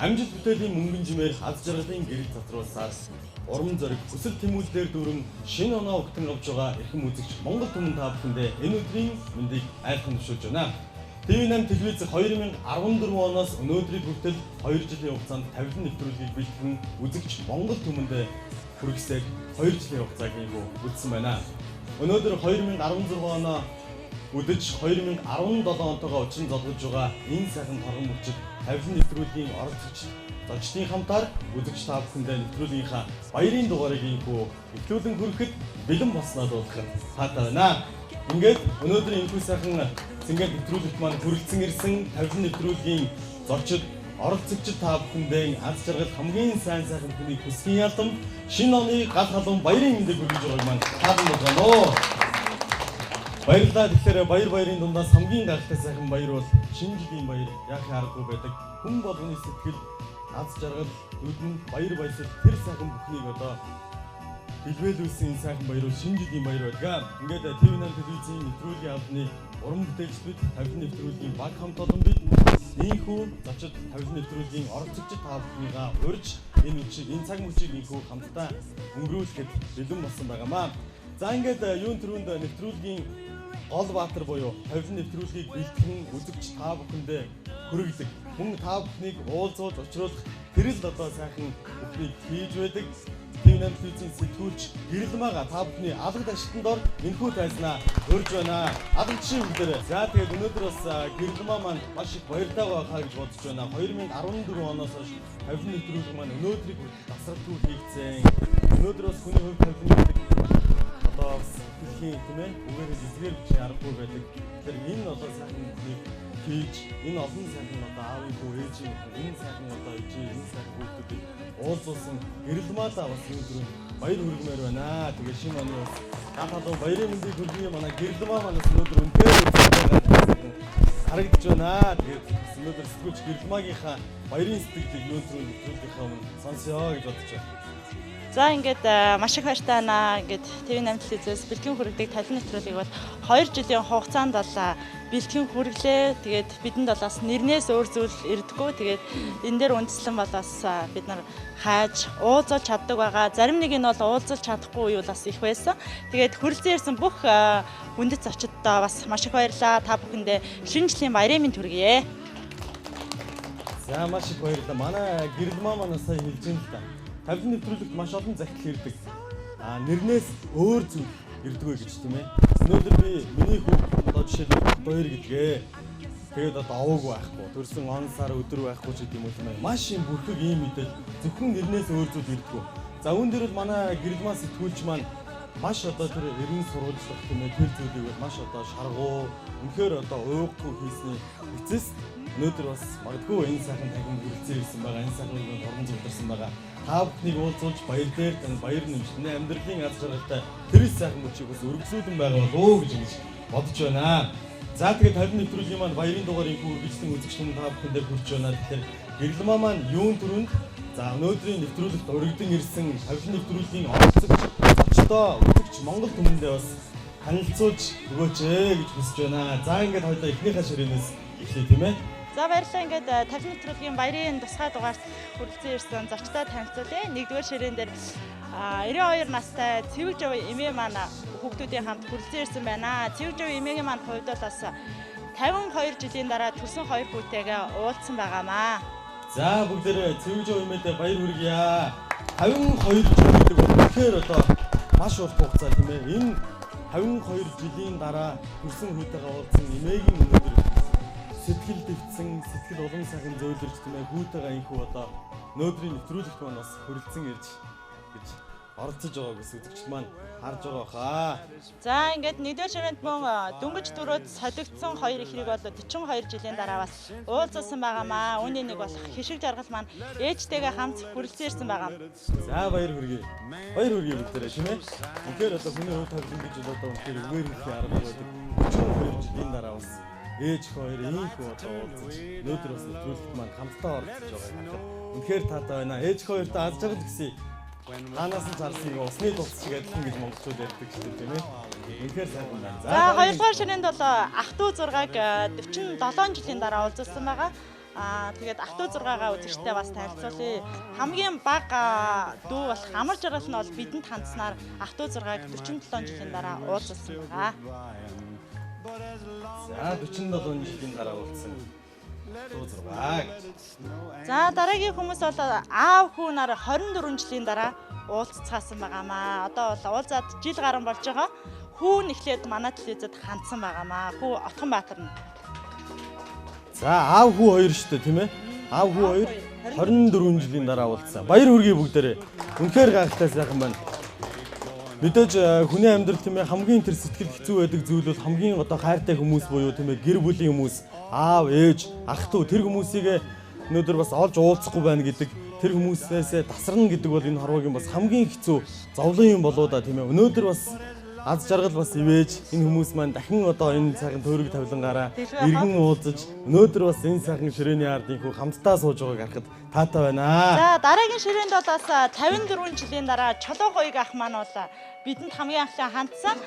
Амжилт бүтээлийн мөнгөн жимээр аз жаргалын гэрэл цацруулсаар урам зориг хүсэл тэмүүллээр дүүрэн шинэ оноо өгтөн авч байгаа эрхэм үзэгч Монгол түмэн та бүхэндээ энэ өдрийн мэндийг айлхан төвшүүлж байна. TV8 телевиз 2014 оноос өнөөдрийг хүртэл 2 жилийн хугацаанд тавилан нэвтрүүлгийг бэлтгэн үзэгч Монгол түмэндээ хүргэсээр 2 жилийн хугацааг ийгүү үлдсэн байна. Өнөөдөр 2016 оноо үдэж 2017 онтойгоо учин золгож байгаа энэ сайхан торгон мөчид тавилан нэвтрүүлгийн оролцогч зочдын хамтаар үзэгч та бүхэндээ нэвтрүүлгийнхаа баярын дугаарыг ийхүү эхлүүлэн хүрэхэд бэлэн болсноо дуулахад таатай байна. Ингээд өнөөдөр энэхүү сайхан цэнгэлт нэвтрүүлэгт маань хүрэлцэн ирсэн тавилан нэвтрүүлгийн зочид оролцогчид та бүхэндээ аз жаргал хамгийн сайн сайхан хүнийг хүсгийн ялам шинэ оны гал халуун баярын мэндийг хүргэж байгааг маань таалан болгоно. Баярлалаа. Тэгэхээр баяр баярын дундаас хамгийн гайхалтай сайхан баяр бол шинэ жилийн баяр яахын аргагүй байдаг. Хүн болгоны сэтгэл аз жаргал нүдэнд баяр баясгал тэр сайхан бүхнийг одоо бэлбэлүүлсэн энэ сайхан баяр бол шинэ жилийн баяр байдаг. Ингээд TV8 телевизийн нэвтрүүлгийн албаны уран бүтээлч бид тавилан нэвтрүүлгийн баг хамт олон бид ийхүү зочид тавилан нэвтрүүлгийн оролцогчид та бүхнийгаа урьж энэ үчиг энэ цаг мөчийг ийхүү хамтдаа өнгөрүүлэхэд бэлэн болсон байгаамаа. За ингээд юун түрүүнд нэвтрүүлгийн гол баатар буюу тавилан нэвтрүүлгийг бэлтгэн үзэгч та бүхэндээ хүргэдэг. Мөн та бүхнийг уулзуулж учруулах тэр л одоо сайхан бүхнийг хийж байдаг. TV8 телевизийн сэтгүүлч Гэрэлмаага та бүхний алга дашилтанд ор энэхүү тайзнаа урьж байна. Алга жишээ бүгдээрээ. За тэгээд өнөөдөр бас Гэрэлмаа маань маш их баяртай байхаа гэж бодож байна. 2014 оноос хойш тавилан нэвтрүүлэг маань өнөөдрийг хүртэл тасралтгүй хийгдсэн. Өнөөдөр бас хүний хувь тавилан гэдэг одоо бас дэлхийн тийм үгээр эзгээр бичих аргагүй байдаг. Тэгэхээр энэ одоо сайхан бүхнийг хийж энэ олон сайхан одоо аавын хүү ээжийн хүү энэ сайхан одоо ээжийн энэ сайхан хүүхдүүдийг уулзуулсан Гэрэлмаалаа бас энэ дөрөв баяр хүргэмээр байна. Тэгээ шинэ оны бас гал халуун баярын мэндийг хүргэе. Манай Гэрэлмаа манаас өнөөдөр үнэхээр үзсэн харагдаж байна. Тэгээд өнөөдөр сэтгүүлч Гэрэлмаагийнхаа баярын сэтгэлийг юун түрүү нэвтрүүлгийнхаа өмнө сонсъё гэж бодож байна. За ингээд маш их баяртай байна. Ингээд TV8 телевизээс бэлтгэн хүргэдэг талын нэвтрүүлгийг бол 2 жилийн хугацаанд бол бэлтгэн хүргэлээ. Тэгээд бидэнд бол бас нэрнээс өөр зүйл ирдэггүй. Тэгээд энэ дээр үндэслэн бол бас бид нар хайж уулзуулж чаддаг байгаа. Зарим нэг нь бол уулзуулж чадахгүй үе бол бас их байсан. Тэгээд хүрэлцэн ирсэн бүх хүндэт зочддоо бас маш их баярлалаа. Та бүхэндээ шинэ жилийн баярын мэнд хүргье. За маш их баярлалаа. Манай Гэрэлмаа манай сая хэлж байна л да. Тавилан нэвтрүүлэгт маш олон захидал ирдэг. А нэрнээс өөр зүйл ирдэггүй гэж тийм ээ. Өнөөдөр би миний хүү одоо жишээлбэл хоёр гэдгээ. Тэгээд одоо овоог байхгүй, төрсөн он сар өдөр байхгүй ч гэдэм үү тийм ээ. Маш юм бүрхэг ийм мэдэл зөвхөн нэрнээс өөр зүйл ирдэггүй. За үүн дээр бол манай Гэрэлмаа сэтгүүлч маань маш одоо тэр эрен сурвалжлах тийм ээ тэр зүйлийг бол маш одоо шаргуу үнэхээр одоо ууггүй хийсний эцэст өнөөдөр бас магадгүй энэ сайхан танхим хүрэлцэн ирсэн байгаа, энэ сайхан нэгэн уран зовлорсон байгаа. Та бүхнийг уулзуулж баяр дээр тань баяр нэмж нэ амьдралын аз жаргалтай тэр сайхан мөчийг бас өргөжлүүлэн байгаа болов уу гэж ингэж бодож байна. За тэгээд 20 нэвтрүүлгийн маань баярын дугаар инхүү үргэлжлэн үзэгч түмэн та бүхэндээ хүрч байна. Тэгэхээр Гэрэлмаа маань юун түрүүнд за өнөөдрийн нэвтрүүлэгт урагдан ирсэн 20 нэвтрүүлгийн оролцогч зочдоо үзэгч Монгол түмэндээ бас танилцуулж өгөөч ээ гэж хүсэж байна. За ингээд хоёлаа эхнийхээ ширээнээс эхлэе тийм ээ. За баярлалаа. Ингээд тавилан нэвтрүүлгийн баярын тусгай дугаарт хүрэлцэн ирсэн зочдоо танилцуулъя. Нэгдүгээр ширээн дээр 92 настай Цэвэг жав эмээ маань хүүхдүүдийн хамт хүрэлцэн ирсэн байна. Цэвэг жав эмээгийн маань хувьд бол бас 52 жилийн дараа төрсөн хоёр хүүтэйгээ уулзсан байгаамаа. За бүгдээрээ Цэвэг жав эмээдээ баяр хүргье. 52 жил гэдэг бол үнэхээр одоо маш урт хугацаа тийм ээ. Энэ 52 жилийн дараа төрсөн хүүтэйгээ уулзсан эмээгийн өнөөдөр сэтгэл дэвтсэн, сэтгэл улам сайхан зөөлрч тийм ээ хүүтэйгээ инхүү одоо өнөөдрийн нэвтрүүлэгт маань бас хүрэлцэн ирж гэж оролцож байгааг бас үзэгчд маань харж байгаа хаа. За ингээд нэгдүгээр ширээнд мөн дөнгөж дөрөөд солигдсон хоёр ихрийг бол 42 жилийн дараа бас уулзсан байгаамаа. Үүний нэг болох хишиг жаргал маань ээжтэйгээ хамт хүрэлцэн ирсэн байгаа. За баяр хүргэе. Баяр хүргэе бүгдээрээ тийм ээ. Үнэхээр одоо хүний хувь тавилан гэж одоо үнэхээр үгээр хэлэх аргагүй байдаг. 42 жилийн дараа бас ээж хоёр ийхүү одоо уулзаж өнөөдөр бас нэвтрүүлэгт маань хамтдаа оролцож байгааг харахад үнэхээр таатай байна. Ээж хоёртоо аз жаргал хүсье. Хаанаас нь зарсан юм усны тулц шиг адилхан гэж монголчууд ярьдаг шүү дээ тийм ээ. Үнэхээр сайхан байна. За хоёрдугаар ширээнд бол ах トゥ зургааг 47 жилийн дараа уулзсан байгаа. Тэгээд ах トゥ 6-гаа үзэгчтэй бас танилцуулъя. Хамгийн бага дүү болох Амар Жаргал нь бол бидэнд хандсанаар ах トゥ 6-г 47 жилийн дараа уулзсан байгаа. За 47 жилийн дараа уулзсан. Дүү 6 гэж. За дараагийн хүмүүс бол аав хүү нар 24 жилийн дараа уулзцаасан байгаамаа. Одоо бол уулзаад жил гарan болж байгаа. Хүү нь эхлээд манай телевизэд хандсан байгаамаа. Хүү Отгонбаатар нь. За аав хүү хоёр шүү дээ, тийм ээ? Аав хүү хоёр 24 жилийн дараа уулзсан. Баяр хүргэе бүгдээрээ. Үнэхээр гайхалтай сайхан байна. Мэдээж хүний амьдрал, тийм ээ, хамгийн тэр сэтгэл хэцүү байдаг зүйл бол хамгийн одоо хайртай хүмүүс буюу, тийм ээ, гэр бүлийн хүмүүс, аав, ээж, ах トゥ тэр хүмүүсийг өнөөдөр бас олж уулзахгүй байна гэдэг, тэр хүмүүсээсээ тасарна гэдэг бол энэ хорвоогийн бас хамгийн хэцүү зовлон юм болоо да, тийм ээ. Өнөөдөр бас аз жаргал бас ивэж энэ хүмүүс маань дахин одоо энэ сайхан төөрөг тавилангаараа эргэн уулзаж өнөөдөр бас энэ сайхан ширээний ард инхүү хамтдаа сууж байгааг харахад таатай байна. За дараагийн ширээнд бол бас 54 жилийн дараа Чолоо гоёг ах маань бол бидэнд хамгийн анхлан хандсан.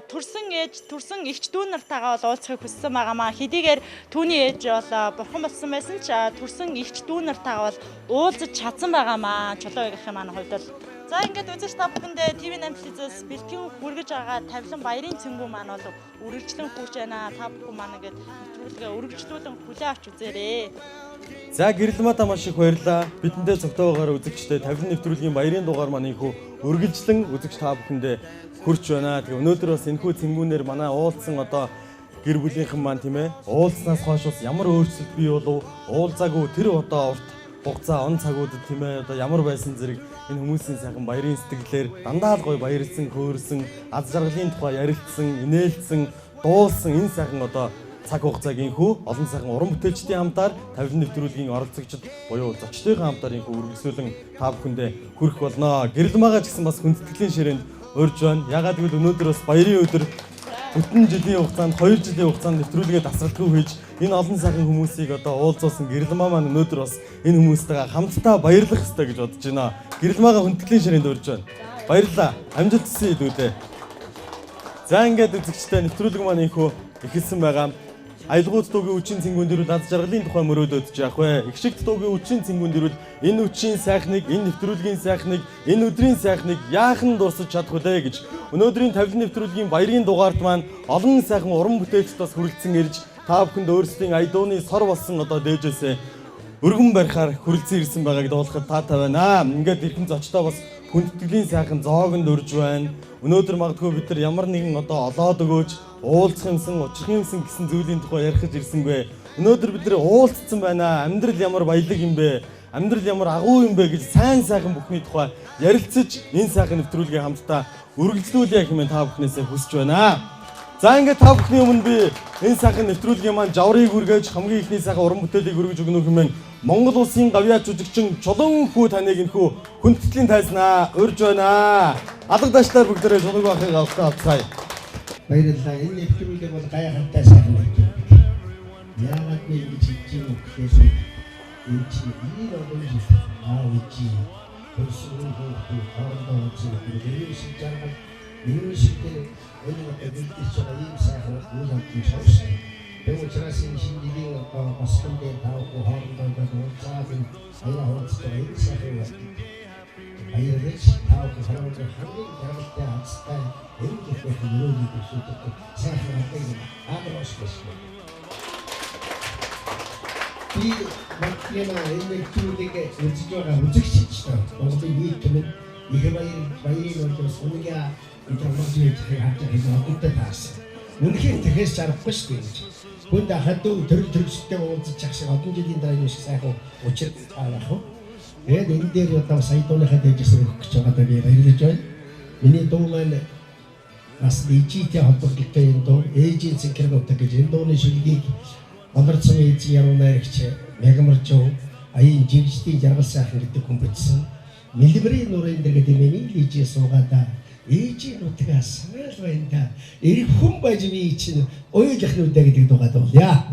Төрсөн ээж, төрсөн эгч дүү нартайгаа бол уулзахыг хүссэн байгаамаа. Хэдийгээр түүний ээж бол бурхан болсон байсан ч төрсөн эгч дүү нартайгаа бол уулзаж чадсан байгаамаа. Чолоо гоёг ахын маань хувьд бол. За ингээд үзэж та бүхэндээ ТV8 телевизээс бэлтгэн хүргэж байгаа тавилан баярын цэнгүү маань бол үргэлжлэн хүрч байна. Та бүхэн маань ингээд нэвтрүүлгээ үргэлжлүүлэн хүлээн авч үзээрэй. За гэрэлмата маш их баярлалаа. Бидэнтэй цогтойгоор үзэгчтэй тавилан нэвтрүүлгийн баярын дугаар маань инхүү үргэлжлэн үзэгч та бүхэндээ хүрч байна. Тэгээ өнөөдөр бас энэхүү цэнгүүнээр манай уулзсан одоо гэр бүлийнхэн маань, тийм ээ, уулзнаас хойш бас ямар өөрчлөлт бий болов, уулзаагүй тэр одоо урт хугацаа он цагуудад, тийм ээ, одоо ямар байсан зэрэг энэ хүмүүсийн сайхан баярын сэтгэлээр дандаа л гоё баярлсан, хөөрсөн, аз жаргалын тухай ярилцсан, инээлсэн, дуулсан энэ сайхан одоо цаг хугацааг инхүү олон сайхан уран бүтээлчдийн хамтаар тавилан нэвтрүүлгийн оролцогчид буюу зочдын хамтаар инхүү үргэлжлүүлэн та бүхэндээ хүрэх болно. Гэрэлмаагаа ч гэсэн бас хүндэтгэлийн ширээнд урьж байна. Ягаад гэвэл өнөөдөр бас баярын өдөр, бүтэн жилийн хугацаанд, 2 жилийн хугацаанд нэвтрүүлгээ тасралтгүй хийж энэ олон сайхан хүмүүсийг одоо уулзуулсан Гэрэлмаа маань өнөөдөр бас энэ хүмүүстэйгээ хамтдаа баярлах ёстой гэж бодож байна. Гэрэлмаагаа хүндэтгэлийн ширээнд урьж байна. Баярлалаа. Амжилт хүсье дүүдээ. За ингээд үзэгчтэй нэвтрүүлэг маань инхүү эхэлсэн байгаа. Аялгууд дуугийн үчийн цэнгүүн дэрвэл аз жаргалын тухай мөрөөдөд яах вэ? Их шигт дуугийн үчийн цэнгүүн дэрвэл энэ үчийн сайхныг, энэ нэвтрүүлгийн сайхныг, энэ өдрийн сайхныг яахан дуусгаж чадах вүлээ гэж өнөөдрийн тавилан нэвтрүүлгийн баярын дугаард маань олон сайхан уран бүтээлчд бас хүрэлцэн ирж та бүхэнд өөрсдийн аядууны сор болсон одоо дээжээсээ өргөн барихаар хүрэлцэн ирсэн байгааг дуулахад таатай байна. Ингээд эрхэм зочдоо бас хүндэтгэлийн сайхан зоогонд урьж байна. Өнөөдөр магадгүй бид нар ямар нэгэн одоо олоод өгөөж уулзах юмсан, учрах юмсан гэсэн зүйлийн тухай ярих гэж ирсэнгүй. Өнөөдөр бид нар уулзсан байна. Амьдрал ямар баялаг юм бэ? Амьдрал ямар агуу юм бэ гэж сайн сайхан бүхний тухай ярилцаж энэ сайхан нэвтрүүлгийг хамтдаа үргэлжлүүлье хэмээн та бүхнээсээ хүсэж байна. За ингээд та бүхний өмнө би энэ сайхан нэвтрүүлгийн маань жаврыг үргэж хамгийн ихний сайхан уран бүтээлийг өргөж өгнө хэмээн Монгол улсын гавьяа жүжигчин Чулуун хүү таныг энэхүү хүндэтгэлийн тайзнаа урьж байна. Алга дашлаар бүгдээрээ Чулуун ахыг авахтаа авцгаая. Баярлалаа. Энэ нэвтрүүлэг бол гайхалтай сайхан нэвтрүүлэг. Яагаад би ингэж хэлж юм бэ гэхээр энэ чинь ийм олон жил аав ээжийн төрсөн хүүхдүүд хоорондоо уулзсан нэг шиг жаргал, нэг шиг тэр энэ одоо бэлдэж байгаа ийм сайхан үйл явдал шүү дээ. Тэр учраас энэ шинэ жилийн одоо босгон дээр та бүхэн хоорондоо ингээд уулзаад энэ аяа хуваалцаж байгаа энэ сайхан явдал баярлаж та бүхэн хоорондоо хамгийн жаргалтай, азтай эрүүл их байх өрөөлийг өсөж сайхан алдаг амар уушлаа. Би Монголын энэ нэвтрүүлгийг үзэж байгаа үзэгчид ч Монголын нийт түмэн их баяр баярын бол бас үнэгээ бид орж иж харж байгаа юм одтой таарсан. Үнэхээр тэгэхээс чарахгүй шүү дээ гэж. Хүнд хадуу төрөл төрөлсөлтэй уулзах чах шиг олон жилийн дараа юм шиг сайхан учир таах уу. Тэгээд энэ дээр одоо сая дууныхаа дэжээс өгөх гэж байгаадаа би баярлаж байна. Миний дуу маань бас ээжийтэй холбогдолтой юм дуу. Ээжийн цэнхэр нутаг гэж энэ дууны шилгийг Болор цомын эзэн яруу найрагч Мягмаржуу аян жигждийн жаргал сайхан гэдэг хүн бичсэн. Мэлбэрийн нурын дээр гэдэг миний ээжээ суугаадаа ээжийн нутгаа санаал байна да. Эрх хүн байж би чинь уйлах нүдэ гэдэг дуугаа дуулъя.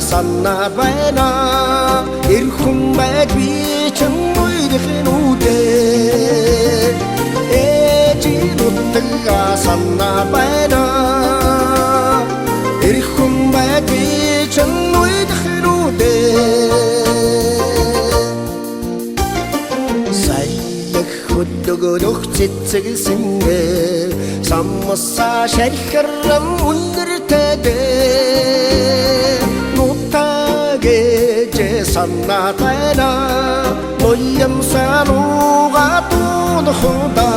Санаад байна. Эрхэн байж би ч үерх нүдээ. Ээжийн нутгаа санаад байна. Эрхэн байж би ч үерх нүдээ. Сайлах хөдөгнөх цэцэгсэнгээ самсаа шархарам үнэртэдээ нутагэжээ санаад байна. Ноёмсаа рууга тунхудаа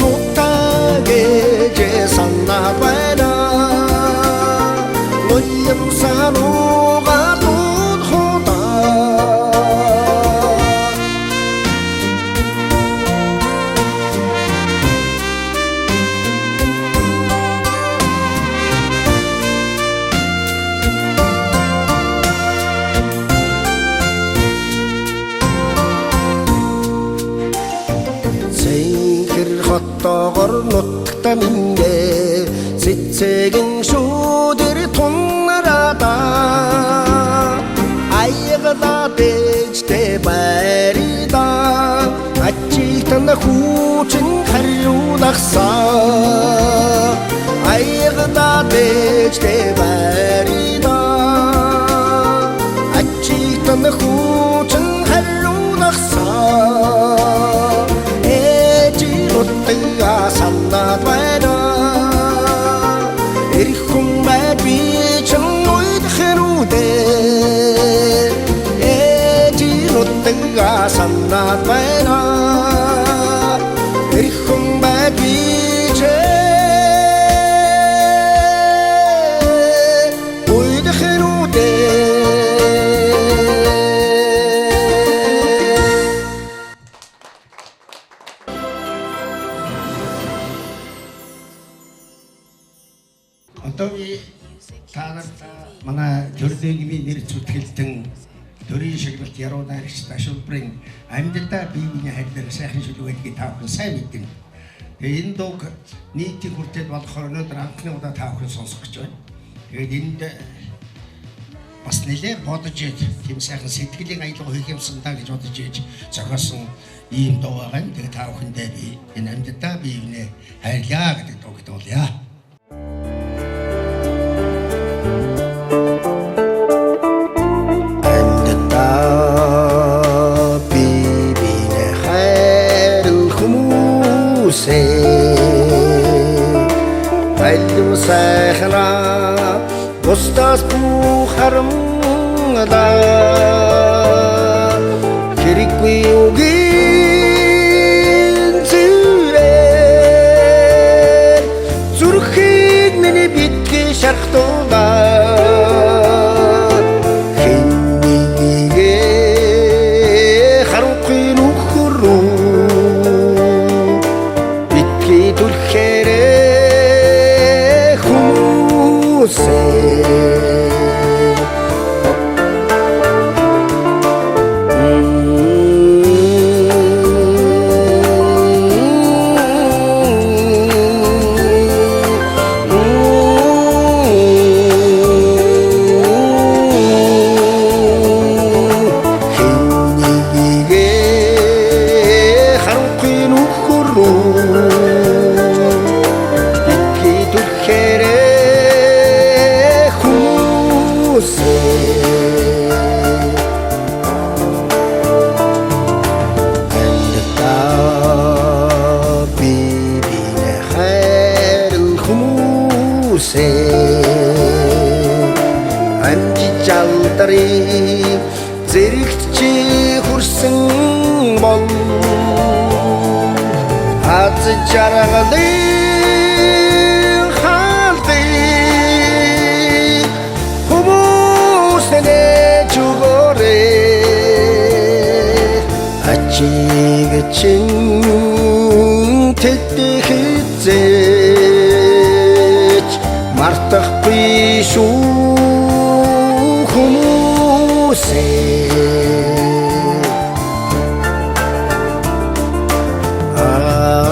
нутагэжээ санаад байна. Ноёмсаа рууга тунхудаа. Цэнхэр хотоогор нутагта минь цэцэгэн шүүдэр туннараада аягла дэжтэй байрида ачигтан хүүчин хариулахсаа аягла дэжтэй байрида ачигтан хүүчин хариулахсаа. Ээжийн нутгаа санаад байна. Эрхэн байж би ч үерх нүдээ. Ээжийн нутгаа санаад байна. Эрхэн байж би ч үерх нүдээ. Одоо би та нарт манай төрлийн нэр зүтгэлтэн төрийн шагналт яруу найрагч Ташуулбарын амьддаа бие биений хайрлаар сайхан шүлэг байдгийг та бүхэн сайн мэднэ. Тэгээ энэ дууг нийтийн хүртээд болохоор өнөөдөр анхны удаа та бүхэн сонсох гэж байна. Тэгээд энд бас нэлээ бодож иж тийм сайхан сэтгэлийн аялга хийх юмсан даа гэж бодож иж зохиосон ийм дуу байгаа юм. Тэгээд та бүхэндээ би энэ амьддаа бие биенээ хайрлаа гэдэг дууг дуулъя. Амьддаа бие биенээ хайрл хүмүүсээ алив сайхнаа бусдаас бүх харамлаа хэрэггүй үгийн зүрээр зүрхийг миний битгий шархтуулаа. Хэн нэгээ харанхуй нөхөр рүү битгий түлхээрээ хүмүүсээ. Хэн нэгээ харанхуй нөхөр рүү битгий түлхээрээ хүмүүсээ. Амьддаа бие биенээ хайрл хүмүүсээ амжиж алдарыг зэрэгт чи хүрсэн бол аз жаргалын хаалгыг хүмүүст нээж өгөөрэй. Ачиг чин тэд хизээч мартахгүй шүү хүмүүсээ. Аа.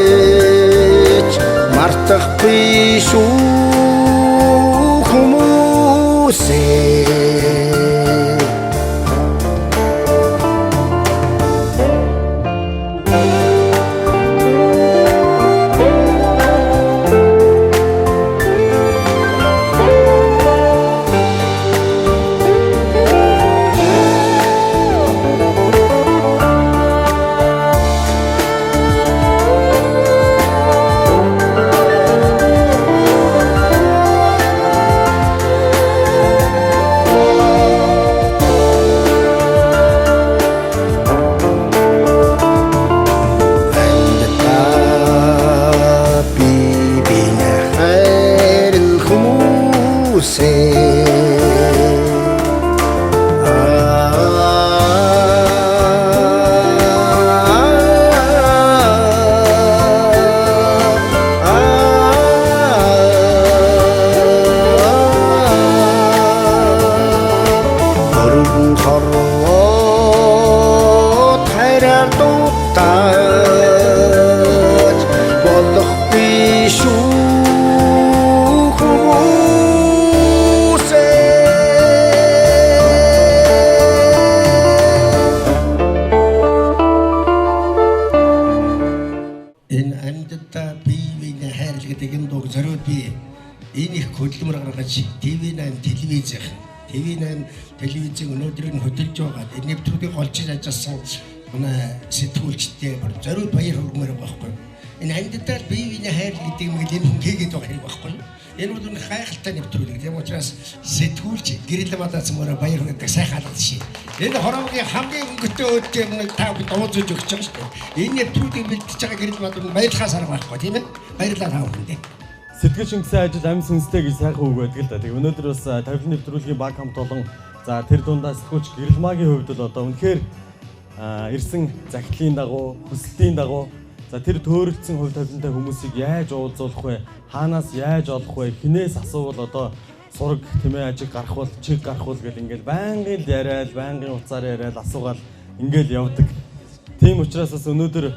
Хизээч мартахгүй шүү хүмүүсээ. Амьдаа би бинэ хайрл хүмүүсээ. Өргөн хорвоод хайраар дутаж болохгүй шүү хүмүүсээ. Энэ амьдаа бие биенээ хайрлал гэдэг энэ дууг зориуд би энэ их хөдөлмөр гаргаж TV8 телевизийнх TV8 телевизийн өнөөдрийг нь хөдөлж байгаа энэ нэвтрүүлгийг голчиж ажилласан манай сэтгүүлчдээ бүр зориуд баяр хүргэмээр байгаа байхгүй. Энэ амьдаа бие биенээ хайрлал гэдэг юм энэ хүн хийгээд байгаа хэрэг байхгүй. Энэ бол үнэ гайхалтай нэвтрүүлэг. Тийм учраас сэтгүүлч гэрэл мадаац мөрө баяр хүргэдэг сайхан алгад шээ. Энэ хоромгийн хамгийн өнгөтэй өөдтэй юм та бүхэн дууцж өгч байгаа шүү дээ. Энэ нэвтрүүлгийг бэлтэж байгаа гэрэл мадаа баярлахаас арга байхгүй, тийм ээ. Баярлалаа та бүхэндээ. Сэтгэл шингэсэн ажил амь сүнстэй гэж сайхан үг байдаг л да. Тэгээ өнөөдөр бас тавилан нэвтрүүлгийн баг хамт олон за тэр дундаа сэтгүүлч Гэрэлмагийн хувьд бол одоо үнэхээр ирсэн захидлын дагуу, хүсэлтийн дагуу за тэр төөрөлдсөн хувь тавилантай хүмүүсийг яаж уулзуулах вэ? Хаанаас яаж олох вэ? Хинээс асуувал одоо сураг тийм ээ ажиг гарах бол чиг гарах бол гэл ингээл байнгын л яриад, байнгын утсаар яриад асуугаал ингээл явдаг. Тийм учраас бас өнөөдөр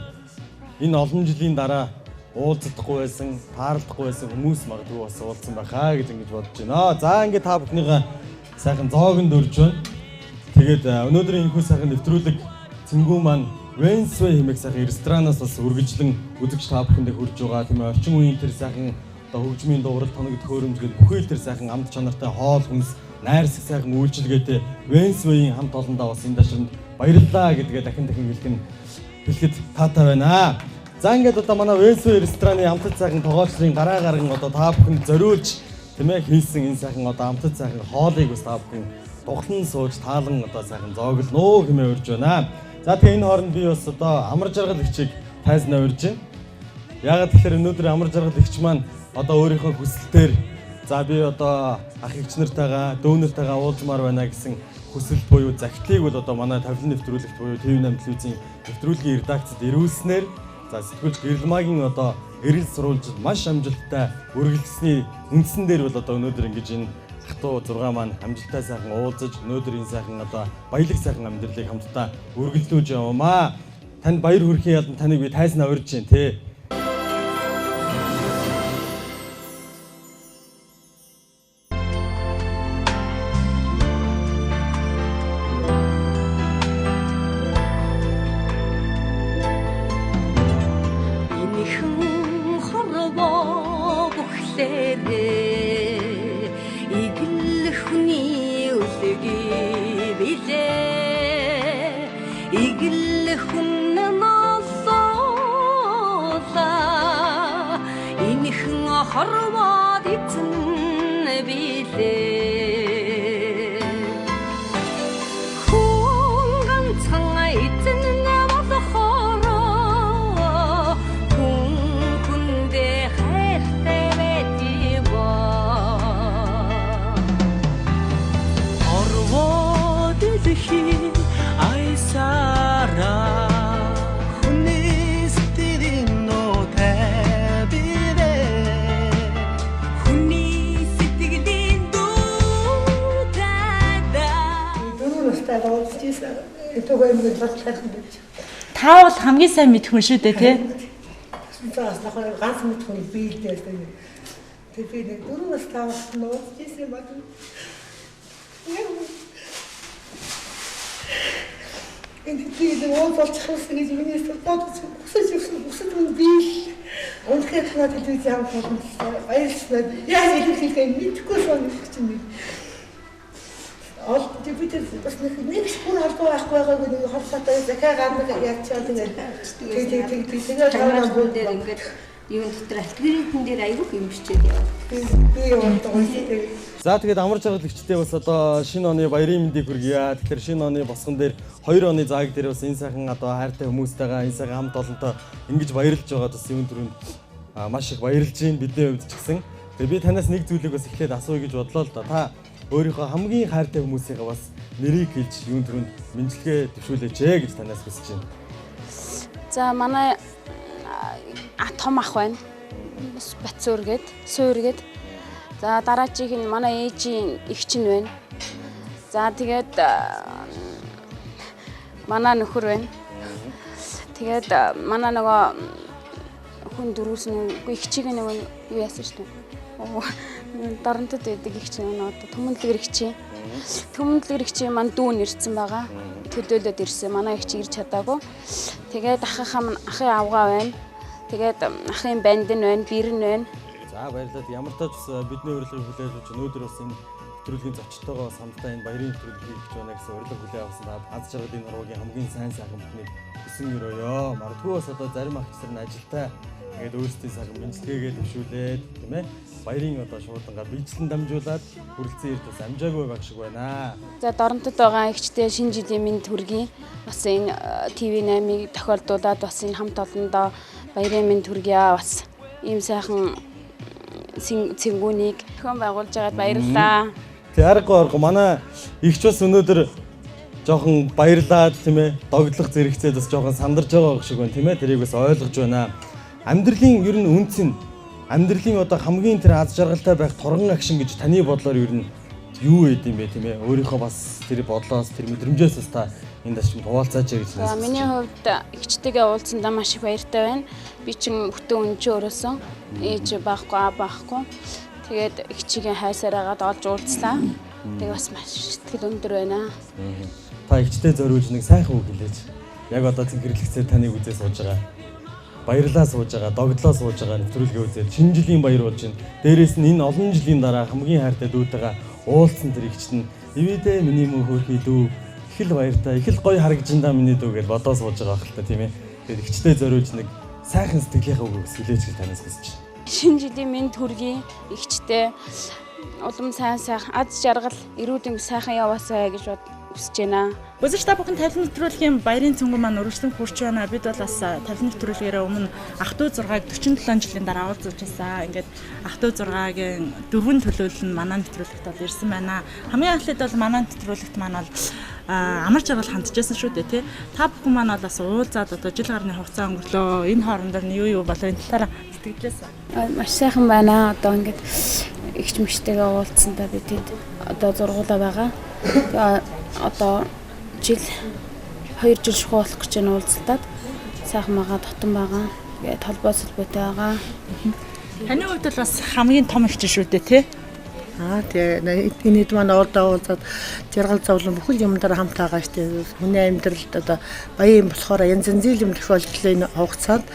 энэ олон жилийн дараа уулздахгүй байсан, тааралдахгүй байсан хүмүүс магадгүй бас уулзсан байхаа гэж ингэж бодож байна. За ингээд та бүхнийгээ сайхан зоогонд өрж байна. Тэгээд өнөөдрийн энэхүү сайхан нэвтрүүлэг цэнгүү маань Венсвей хэмээх сайхан ресторанаас бас үргэлжлэн үзэгч та бүхэндээ хүрж байгаа. Тийм ээ, орчин үеийн тэр сайхан одоо хөгжмийн дуурал, тоног төхөөрөмж гэл бүхий л тэр сайхан амт чанартай хоол хүнс, найрсаг сайхан үйлчилгээтэй Венсвейийн хамт олондоо бас энэ дашинд баярлалаа гэдгээ дахин дахин хэлэхэд таатай байна. За ингээд одоо манай Венсвей рестораны амтд сайхан тогоочлын гараа гарган одоо та бүхэнд зориулж тийм ээ хийсэн энэ сайхан одоо амтд сайхан хоолыг бас та бүхэн дуглан сууж таалан одоо сайхан зооглоноо хэмээн урьж байна. За тэгээ энэ хооронд би бас одоо амар жаргал эгчийг тайзнаа урьж байна. Яагаад тэгэхээр өнөөдөр амар жаргал эгч маань одоо өөрийнхөө хүсэлтээр за би одоо ах эгч нартайгаа дөө нартайгаа уулзмаар байна гэсэн хүсэл буюу захидлыг бол одоо манай тавилан нэвтрүүлэгт буюу TV8 телевизийн нэвтрүүлгийн редакцид ирүүлснээр за сэтгүүлч Гэрэлмагийн одоо эрэл сурвалжил маш амжилттай үргэлжлсэний үндсэн дээр бол одоо өнөөдөр ингэж энэ ах トゥ 6 маань амжилттай сайхан уулзаж өнөөдөр энэ сайхан одоо баялаг сайхан амьдралыг хамтдаа үргэлжлүүлж явмаа. Танд баяр хүрхийн ялан таныг би тайзнаа урьж байна те. Энэхэн хорвоо бүхлээрээ игэл хүний үлгий билээ. Игэл хүн ноолоо энэхэн хорвоод эзэн билээ. Хүн ганцхан эзэн болохоор хүн хүндээ хайртай байдгийг. Хорвоо дэлхий айсараа хүний сэтгэлийн нөө тавирээ. Хүний сэтгэлийн дүүтайдаа Дөрөв настай уулзчихсан. Этог аймаг бол сайхан байж. Та бол хамгийн сайн мэдэх хүн шүү дээ, тий? Бас ганц мэдэх хүн би л дээ. Тэр би нэг 4 нас тавт нууц хийсэн юм байна. Энэ би нэг уулзах гэж миний бодож хүсэж хүсэж үн би л үнэхээр танаа телевиз хамт олонтой баярлалаа. Яаж илэрхийлэхээ мэдэхгүй сонирхож чинь. Ол бид бас нэг бүр холбоо байхгүй байгааг нэг холбоотой захиа гарнаг ярьчаад тэгээд тэгээд таваа бүр дээр ингээд юун дотор алгоритм дээр айгүйх юм бичээд яваа. Би яваад байгаа юм. За тэгээд амар жаргал эгчтэй бас одоо шинэ оны баярын мэндийг хүргье. Тэгэхээр шинэ оны босгон дээр 2 оны зааг дээр бас энэ сайхан одоо хайртай хүмүүстэйгээ энэ сайхан хамт олонтой ингэж баярлж байгаад бас юун төрөнд маш их баярлж байна бидний хувьд ч гэсэн. Тэгээд би танаас нэг зүйлийг бас эхлээд асууя гэж бодлоо л да. Та өөрийнхөө хамгийн хайртай хүмүүсийнхээ бас нэрийг хэлж юун төрөнд мэндчилгээ дэвшүүлээч ээ гэж танаас хүсэж байна. За манай том ах байна. Бацуур гээд, суур гээд. За дараачих нь манай ээжийн эгч нь байна. За тэгээд манай нөхөр байна. Тэгээд манай нөгөө хүн дөрүүлсэн үгүй эгчийг нөгөө юу яасан шүү дээ. Доронтод байдаг эгч нөгөө одоо Түмэнлэгэр эгч. Түмэнлэгэр эгчийн маань дүү нь ирсэн байгаа. Төлөөлөд ирсэн. Манай эгч ирж чадаагүй. Тэгээд ахынхаа маань ахын авгаа байна. Тэгээд ахын банд нь байна, бэр нь байна. За баярлалаа. Ямар ч тач бидний урилгыг хүлээж авч өнөөдөр бас энэ нэвтрүүлгийн зочдтойгоо бас хамтдаа энэ баярын нэвтрүүлэг хийх гэж байна гэсэн урилга хүлээн авсан. Та аз жаргалын нуруугийн хамгийн сайн сайхан бүхнийг хүсэн өрөөё. Магадгүй бас одоо зарим агч нар нь ажилтай тэгээд өөрсдийн сайхан мэндчилгээгээ дэвшүүлээд тийм ээ. Баярын одоо шуудангаа биелжлэн дамжуулаад хүрэлцэн ирд бас амжаагүй байх шиг байна. За Доронтод байгаа эгчтэй шинэ жилийн мэнд хүргэе. Бас энэ TV8-ыг тохиолдуулаад бас энэ хамт олондоо баярын мэнд хүргье. Бас ийм сайхан цэнгүүнийг зохион байгуулж байгаад баярлалаа. Тэг аргагүй манай эгч бас өнөөдөр жоохон баярлаад тийм ээ догдлох зэрэгцээд бас жоохон сандарч байгаа шиг байна тийм ээ. Тэрийг бас ойлгож байна. Амьдралын ер нь үнц нь амьдралын одоо хамгийн тэр аз жаргалтай байх торгон агшин гэж таны бодлоор ер нь юу байд юм бэ тийм ээ? Өөрийнхөө бас тэр бодлоос тэр мэдрэмжээс бас та энд ашиг хуваалцаач гэж байна. Миний хувьд эгчтэйгээ уулзсандаа маш их баяртай байна. Би чинь бүтэн өнжөө өрөөсөн. Ээж байхгүй, аа байхгүй. Тэгээд эгчигээ хайсаар агаад олж уулзлаа. Тэгээ бас маш сэтгэл өндөр байна. Та эгчтэй зориулж нэг сайхан үг хэлээч. Яг одоо цэнхэрлэгцээр таныг үзээ сууж байгаа. Баярлаа сууж байгаа, догдлоо сууж байгаа нэвтрүүлгээ үзээд шинэ жилийн баяр болж байна. Дээрээс нь энэ олон жилийн дараа хамгийн хайртай дүүтэйгээ уулзсан тэр эгчт нь ивэдэ миний мөн хөөрхий дүү их л баяртай, их л гоё харагдаж даа миний дүү гэж бодоо сууж байгаа байх л та тийм ээ. Тэгээд эгчтэй зориулж нэг сайхан сэтгэлийнхээ үг хүсэлээч гэж танаас хүсэж байна. Шинэ жилийн мэнд хүргэе эгчтэй улам сайн сайхан аз жаргал эрүүл сайхан яваасай гэж хүсэж байна. Үзэгч та бүхэн тавилан нэвтрүүлгийн баярын цөнгөн маань үргэлжлэн хүрч байна. Бид бол бас тавилан нэвтрүүлгээрээ өмнө ах トゥ 6-ыг 47 жилийн дараа уулзуулж байсан. Ингээд ах トゥ 6-гийн дөрвөн төлөөлөл нь манай нэвтрүүлэгт бол ирсэн байна. Хамгийн анхлаад бол манай нэвтрүүлэгт маань бол амар жаргал хандчихсан шүү дээ тий. Та бүхэн маань бол бас уулзаад одоо жил гарны хугацаа өнгөрлөө. Энэ хоорондоор нь юу юу болоо энэ талаараа сэтгэлээс. Маш сайхан байна. Одоо ингээд эгч мэгчтэйгээ уулзсандаа би тэд одоо зургуулаа байгаа. Одоо жил 2 жил шахуу болох гэж байна уулзалтад. Сайхан байгаа, дотон байгаа. Тэгээд холбоо солбоотой байгаа. Таны хувьд бол бас хамгийн том эгч шүү дээ тий. Аа тэгээ энэ хэд маань уулзаад жаргал зовлон бүхэл юм дээр хамт байгаа шүү дээ. Хүний амьдралд одоо баян болохоор янз янзын юм тохиолдлоо энэ хугацаанд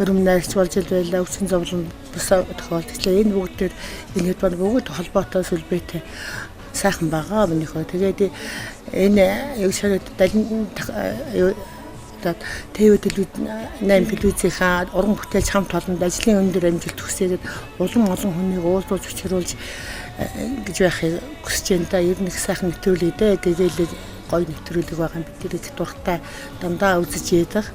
хөрөм найрч болж ил байлаа, өвчин зовлон бас тохиолдлоо. Энэ бүгдээр энэ хэд маань бүгд холбоотой сүлбээтэй сайхан байгаа минийхөө. Тэгээд энэ юу шараад далин одоо ТV 8 телевизийнхаа уран бүтээлч хамт олонд ажлын өндөр амжилт хүсээд улам олон хүнийг уулзуулж учруулж гэж байхыг хүсэж байна да. Ер нь их сайхан нэвтрүүлэг дээ. Гэгээлэг гоё нэвтрүүлэг байгаа юм. Бид их дуртай дандаа үзэж яадаг.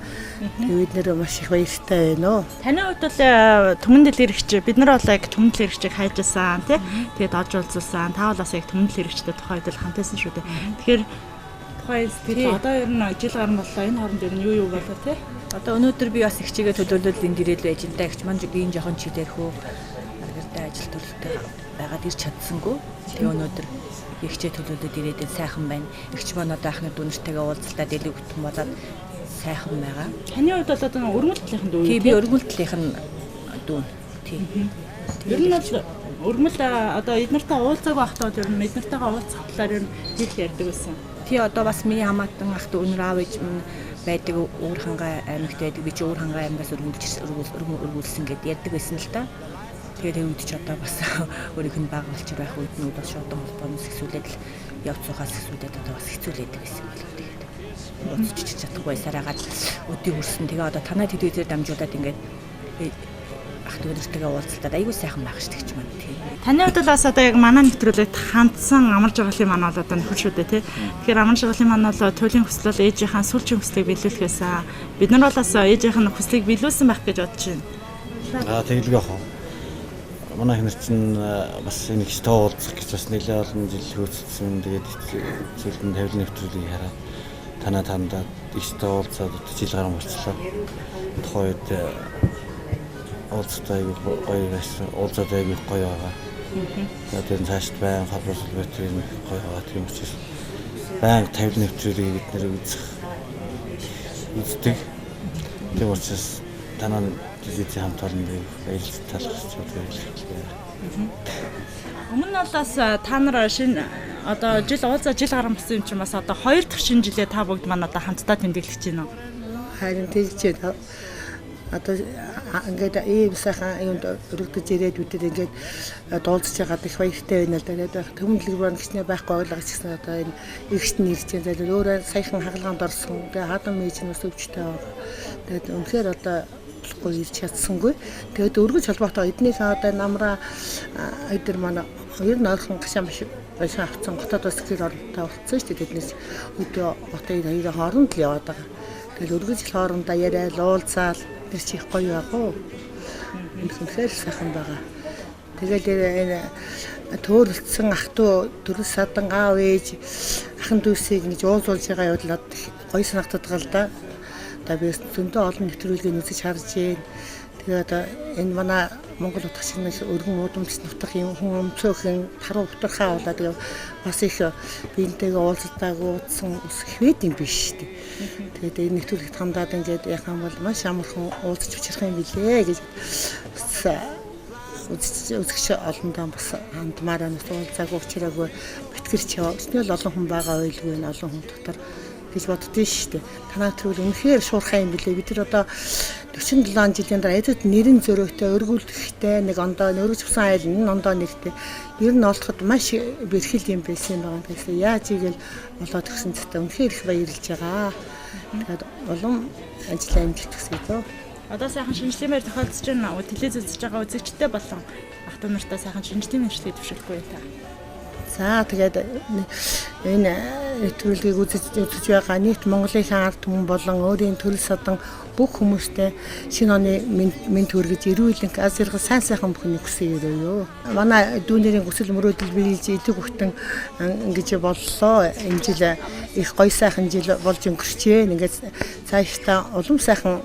Тэгээд нэр маш их баяртай байна оо. Таны хувьд бол түмэн дэлгэрэгч бид нар бол яг түмэн дэлгэрэгчийг хайжсан тий. Тэгээд олж уулзуулсан. Та бол бас яг түмэн дэлгэрэгчтэй тухай үед л хамтайсан шүү дээ. Тэгэхээр тухайн сэтгэл одоо ер нь жил гарan боллоо. Энэ хооронд ер нь юу юу болоо тий. Одоо өнөөдөр би бас эгчигээ төлөөлөл энд ирээл байж энэ да. Эгч маань биеийн жоохон чилэрхүү аргиртай ажил төрөлтэй байгаад ирч чадсангүй. Тэгээ өнөөдөр эгчээ төлөөлөд ирээд сайхан байна. Эгч маань одоо ахны дүү нартэйгээ уулзалтаа дэлэг бүтэн болоод сайхан байгаа. Таны хувьд бол одоо өргөмөл талынх нь дүү. Тий, би өргөмөл талынх нь дүү. Тий. Ер нь бол өргөмөл одоо эднэртэй уулзаагүй байхдаа ер нь эднэртэйгээ уулзах талаар ер нь хэлэх ярьдаг байсан. Тий, одоо бас миний хамаатан ах дүү өнөр аав ээж минь байдаг Өвөр хангай аймагт байдаг. Би чи Өвөр хангай аймагаас өргүүлсэн гэдээ ярьдаг байсан л та. Тэгээд тэр үед ч одоо бас өөрийнх нь бага болчор байх үед нь бас шуудан холбооноос хэсүүлээд л явц суухаас хэсүүлээд одоо бас хэцүүлээдэг гэсэн юм байна. Тэгээд буцаж чадахгүй байсараагаад өдий хүрсэн. Тэгээ одоо танай телевизээр дамжуулаад ингээд ах дүү нартайгаа уулзалтад айгүй сайхан байх шүү дээ ч маань тийм. Таны хувьд бол бас одоо яг манай нэвтрүүлэгт хандсан амар жаргалын маань бол одоо нөхөр шүү дээ тий. Тэгэхээр амар жаргалын маань бол туйлын хүсэл бол ээжийнхаа сүүлчийн хүслийг биелүүлэх байсан. Бид нар бол бас ээжийнх нь хүслийг биелүүлсэн байх гэж бодож байна. Аа тэгэлгүй яах вэ? Манай эхнэр чинь бас энэ их тоо уулзах гэж бас нэлээд олон жил хөөцсөн. Тэгээд зүйлд нь тавилан нэвтрүүлгийг хараад танаа тандаад их тоо уулзаад жил гарan болчлоо. Тухайн үед уулзалтаа айгүй гоё байсан. Уулзаад айгүй гоё байгаа. Тэгээд тэр цаашд байн холбоос байтэр юм гоё байгаа. Тийм учраас байн тавилан нэвтрүүлгийг бид нэр үздэг. Тийм учраас танаа телевизийн хамт олонд баярлж талархаж байна. Өмнө нь бол бас та нар шинэ одоо жил уулзаа жил гарan болсон юм чинь бас одоо хоёр дахь шинэ жилээ та бүгд маань одоо хамтдаа тэмдэглэж байна уу? Харин тэгж одоо ингээд ийм сайхан юунд өргөдөж ирээд бид ингээд дуулж байгаад их баяртай байна л да. Тэгээд төмөрлөг маань гэснээр байхгүй ойлгаа ч гэсэн одоо энэ эгч нь ирж байна. Тэгээд өөрөө саяхан хагалгаанд орсон. Тэгээд хадан мэж нь бас өвчтэй байгаа. Тэгээд үнэхээр одоо болохгүй ирж чадсангүй. Тэгээд өргөж холбоотой эднийхээ одоо намраа эдэр маань ер нь ойрхон гашаан биш байсан авцсан готод бас гэр оронтой болцсон шүү дээ. Тэднээс өдөө хотын хоёрын хооронд л яваад байгаа. Тэгэл өргөж хоорондоо яриад уулзаал тэр чи их гоё байгаа. Үнэхээр сайхан байгаа. Тэгэл энэ төөрөлдсөн ах トゥ төрөл садан аав ээж ахын дүүсийг ингэж уулзуулж байгаа явдал надад гоё санагддаг л да. Одоо би зөндөө олон нэвтрүүлгийг үзэж харж байна. Тэгээ одоо энэ манай Монгол утгач нэг өргөн удамч нутах юм хүн өмцөөхөн таруу бутархаа болоо тэгээ бас их биентэйгээ уулзалтаагүй утсан ус хвэд юм биш шүү дээ. Тэгээд энэ нэвтрүүлэгт хамдаад ингээд яхах юм бол маш амархан уулзч учрах юм билээ гэж үзэгч олондоо бас хандмаар байна. Уулзаагүй учраагүй битгэрч яваа. Өчнөл олон хүн байгаа байлгүй энэ олон хүн дотор гэж боддөө шүү дээ. Танаа төрөл үнэхээр шуурхай юм билээ. Бид нар одоо 47 жилийн дараа эдэд нэрэн зөрөөтэй өргүүлэхтэй нэг ондоо өргөж авсан айл энэ ондоо нэгтэй. Ер нь олдоход маш бэрхэл юм байсан юм байгаа. Тэгэхээр яаж ийгэл болоод гисэн цэцтэй үнэхээр их баярлж байгаа. Тэгээд улам ажлаа амжилт хүсье дөө. Одоо сайхан шинжлэлийн байр тохиолдож байна. Телевиз үзэж байгаа үзэгчтэй болон ах トゥ нартай сайхан шинжлэлийн мэдлэгийг төвшөхгүй та. За тэгээд энэ нэвтрүүлгийг үзэж байгаа нийт Монголынхаа ард түмэн болон өөрийн төрөл садан бүх хүмүүстэй шинэ оны мэнд хүргэж эрүүлэнх аз жаргал сайн сайхан бүхнийг хүсье өрөөё. Манай дүүнерийн хүсэл мөрөөдөл биелж идэг хүтэн ингэж боллоо. Энэ жил их гоё сайхан жил болж өнгөрчээ. Ингээд цаашдаа улам сайхан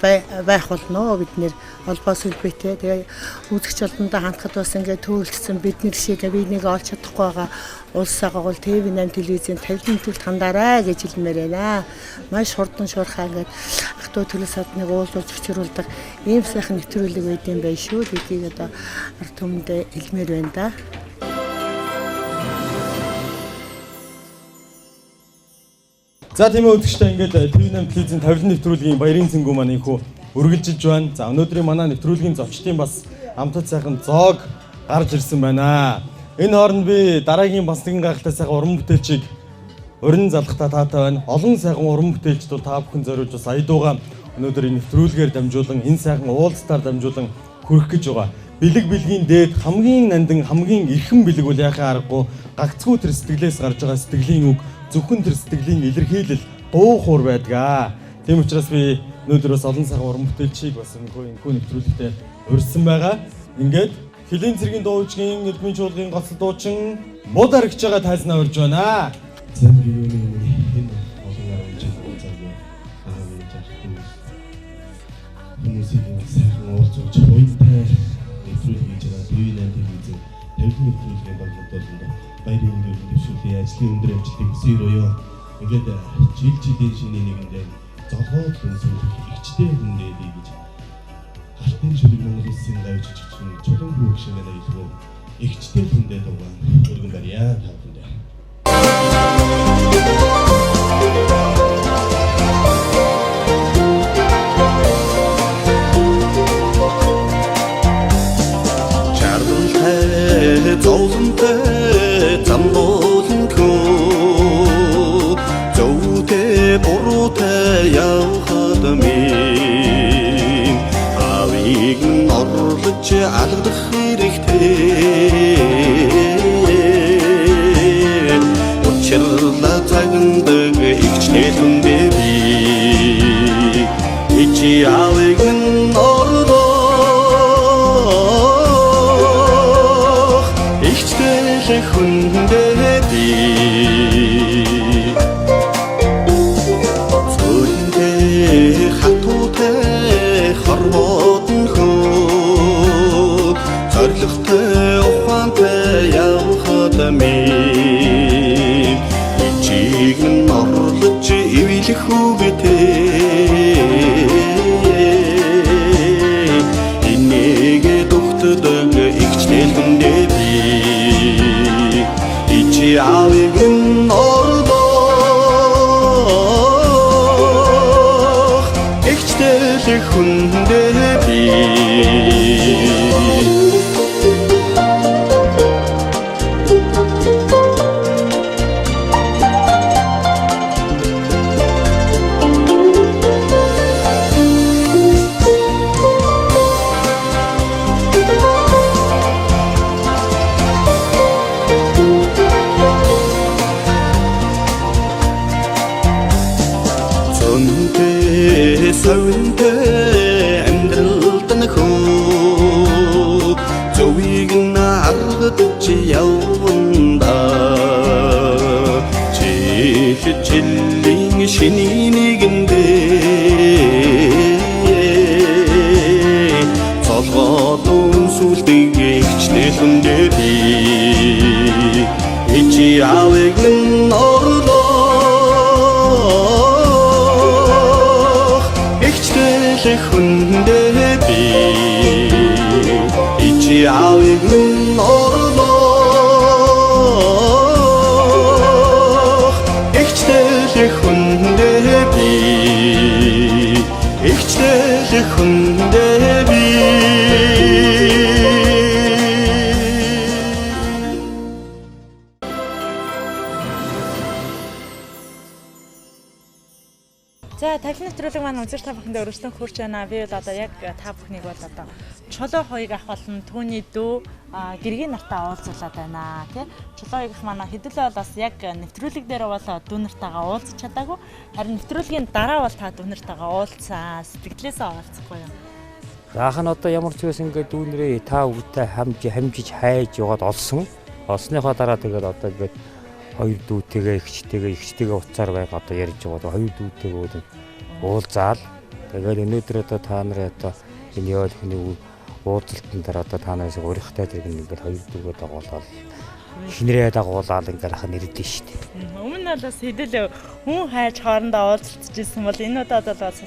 байх болно бид нэр холбоос үлбэтэй. Тэгээ үзэгч олондоо хандхад бас ингээд төөлдсөн бид нар шиг биенийг олж чадахгүй байгаа улсаагаа бол ТV8 телевизийн тавилан төлөлт хандаарай гэж хэлмээр байна. Маш хурдан шуурхаа ингээд ах トゥ төрөл садныг уулзуулж учруулдаг ийм сайхан нэвтрүүлэг байд юм байна шүү гэдгийг одоо ард түмэндээ хэлмээр байна да. За тийм ээ үзэгчдээ ингээд ТV8 телевизийн тавилан нэвтрүүлгийн баярын цэнгүү маань инхүү үргэлжилж байна. За өнөөдрийн манай нэвтрүүлгийн зочдын бас амтад сайхан зоог гарч ирсэн байна. Энэ хооронд би дараагийн бас нэгэн гайхалтай сайхан уран бүтээлчийг урин залгахтаа таатай байна. Олон сайхан уран бүтээлчд бол та бүхэн зориулж бас аядууга өнөөдөр энэ нэвтрүүлгээр дамжуулан энэ сайхан уулзтаар дамжуулан хүрэх гэж байгаа. Бэлэг бэлгийн дээд хамгийн нандин хамгийн эрхэм бэлэг бол яхаа аргагүй гагцхүү тэр сэтгэлээс гарч байгаа сэтгэлийн үг зөвхөн тэр сэтгэлийн илэрхийлэл дуу хуур байдаг. Тийм учраас би өнөөдөр бас олон сайхан уран бүтээлчийг бас энэхүү нэвтрүүлэгтээ урьсан байгаа. Ингээд Хөлийн цэргийн дууучгийн Элбэн чуулгын гоцол дуучин мод аргиж байгаа тайзнаа урьж байна. За юуны энэ олон арга жил уулзаагүй аав ээж ах дүүс хүмүүсийг ингэ сайхан уулзуулж уянтай нэвтрүүлэг хийж байгаа ТV8 телевизийн тавилан нэвтрүүлгийн баглууд болонд баярын өндөр дэвшүүлээ ажлын өндөр амжилтыг хүсье өрөөё. Ингээд жил жилийн шинэ нэгэндээ золгоод үнсүүлэх эгчтэй хүндээ би гэж Алтын шүлэг Монгол улсын гавь жижигчин Чулуун хүү гişмэнэ илүү эгчтэй хүндээ дуугаан өргөн барья та бүхэндээ. Чаргалтай зовлонтой замбуулан хөө зөвтэй буруутай явхад минь аавыг нь орлож алгадах хэрэгтэй учирлаа загнадаг эгчтэй хүндээ би ичи аавыг нь орлох эгчтэй хүндээ би цөлтэй хатуутай хорвоод нь хөө зоригтой ухаантай явхад минь ичиг нь орлож ивлэх үгтэй энэгээ дүгтдэг эгчтэй хүндээ би ичи аавыг нь орлох эгчтэй хүндээ би. Цөнтэй совинтэй амьдралд нь хөө зөвийг нь аргадж явна жил жилийн шинийн нэгэндээ цолгоод үнсүүлдэг эгчтэй хүндээ би ичи аавыг нь орлох эгчтэй хүндээ би ичи аавыг нь орлох эгчтэй хүндээ би эгчтэй хүндээ би. За тавилан нэвтрүүлэг маань үзэгч та бүхэндээ өргөжлөн хүрч байна. Би бол одоо яг та бүхнийг бол одоо Чулуу хоёг ах болон түүний дүү гэргийн нартаа уулзуулаад байна тий. Чулуу хоёг ах манай хэдүүлээ бол бас яг нэвтрүүлэг дээр бол дүү нартаагаа уулзах чадаагүй. Харин нэвтрүүлгийн дараа бол та дүү нартаагаа уулзсан. Сэтгэлээсээ уулзахгүй юм. За ах нь одоо ямар ч байсан ингээд дүү нэрээ та үгтэй хамжиж хайж яваад олсон. Олсныхоо дараа тэгээд одоо ингээд хоёр дүүтэйгээ эгчтэйгээ уцаар байга одоо ярьж байгаа. Хоёр дүүтэйгээ уулзаал. Тэгээд өнөөдөр одоо та нарын одоо энэ ёолхны уулзалтан дээр одоо та нараас урихтай зэрэг ингээд хоёр дүүгээ дагуулаад эхнэрээ дагуулаад ингээд ах нь ирдэ шүү дээ. Өмнө нь бол бас хэдэл хүн хайж хоорондоо уулзалцж ирсэн бол энэ удаад бол бас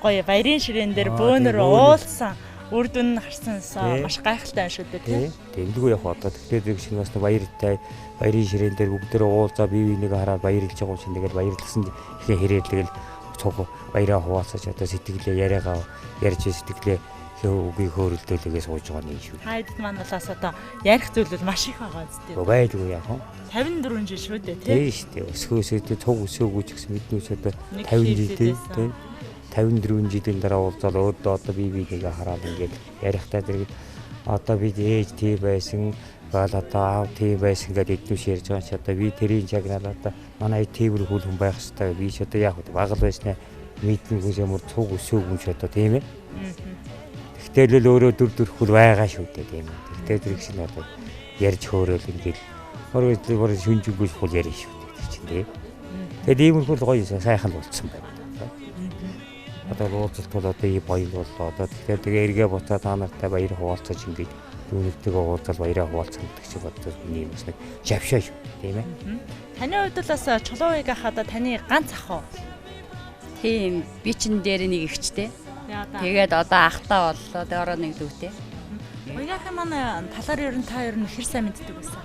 гоё баярын ширээн дээр бөөнөр уулзсан. Үр дүн нь харсан маш гайхалтай юм шүү дээ тий. Дэмдэггүй яг одоо тэгэхээр зэрэг шинэ бас баяртай баярын ширээн дээр бүгдээрээ уулзаа бие биенийг хараад баярлж байгаа юм чинь тэгэл баярлсан ихээ хэрээр тэгэл цуг баяраа хуваалцаж одоо сэтгэлээ яриагаа ярьж сэтгэлээ үгийг хөөрөлдөөлөгээ сууж байгаа юм шүү. Хайдад маань бол бас одоо ярих зүйл бол маш их байгаа зү. Байлгүй яг хөө. 54 жил шүү дээ тий. Тийм шүү дээ. Өсгөөсөө цуг өсөөгүй ч гэсэн бидний ч одоо 50 жил тий. 54 жилийн дараа уулзаад өөдөө одоо бие биенийг хараад ингээд ярихтаа зэрэг одоо бид ээж тий байсан бол одоо аав тий байсан гэдээ эднүш ярьж байгаа чи одоо би тэрийн чагнал одоо манай тиймэр хүл хүн байх хэвээр би ч одоо яг баг л байснаа мэднэ хүн ямар цуг өсөөгүй юм чи одоо тийм ээ. Тэгтэл л өөрөө дүр төрхөл байгаа шүү дээ тийм ээ. Тэгтэл зэрэг шинэ одоо ярьж хөөрөөл ингээд хөрөө шүнжэнгүүс хул ярина шүү дээ чинь тийм. Тэгэд иймэрхүү л гоё сайхан болцсон байна. Одоо уулзалт бол одоо ийм баян боллоо. Одоо тэгэхээр тэгээ эргээ буцаа та нартай баяр хуваалцаж ингээд дүүнэртэйгээ уулзал баяраа хуваалцах гэдэг чинь одоо миний бас нэг жавшаа шүү дээ, тийм ээ. Таны хувьд бол бас Чулуухыг ах одоо таны ганц ах уу? Тийм, би чин дээр нэг ихчтэй. Тэгээд одоо ахтаа боллоо. Тэгээд ороо нэг дүүтэй. Хуягийн маань талаар ер нь та ер нь хэр сайн мэддэг байсан?